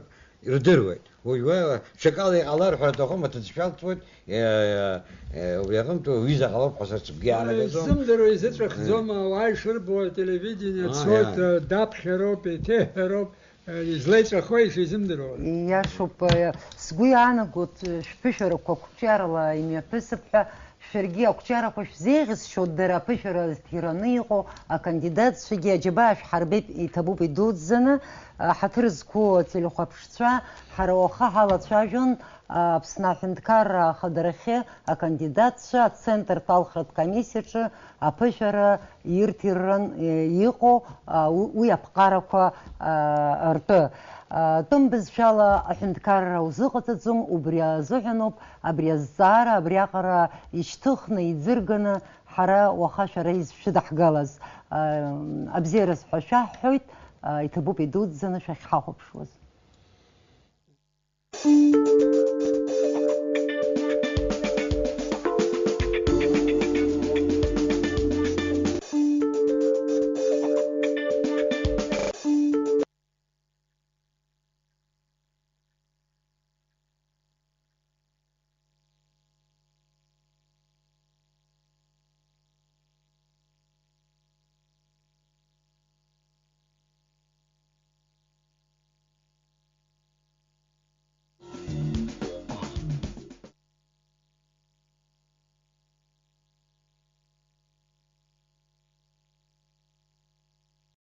рдыруеит. Уажәы ҽакала иҟалар ҳәа аҭахым, аҭыӡшәа алҵуеит, Е, е, убри аҟынтә уҩыза ҟалап ҳәа сара сгәы иаанагаӡом. Изымдыруа изыҵәахӡом, ауаа ишырбо ателевидение цоит, иа. Даԥхьароуп, еиҭеиҳәароуп, излеиҵәахуеи шизымдыруа? Иашоуп, сгәы иаанагоит, шәԥышәарақәа ақәҿиарала имҩаԥысып ҳәа, шәаргьы ақәҿиарақәа шәзеиӷьасшьоит, дара аԥышәара зҭираны иҟоу акандидатцәагьы аџьабаа шәҳарбеит, иҭабуп идуӡӡаны, ҳаҭыр зқәу ателехәаԥшцәа, ҳара уаха ҳалацәажәон, Аԥсны аҳәынҭқарра ахадарахьы акандидатцәа ацентртә алхратә комиссиаҿы аԥышәара ирҭирран, е, иҟоу, а, у-, уи аԥҟарақәа, а, ртәы. А, тәым бызшәала аҳәынҭқарра узыҟаҵаӡом, убри азыҳәаноуп абри азҵаара абриаҟара ишьҭыхны, иӡырганы ҳара уаха шәара изшәыдаҳгалаз. А, абзиараз ҳәа шәаҳҳәоит, а, иҭабуп идуӡӡаны шәахьҳахәаԥшуаз.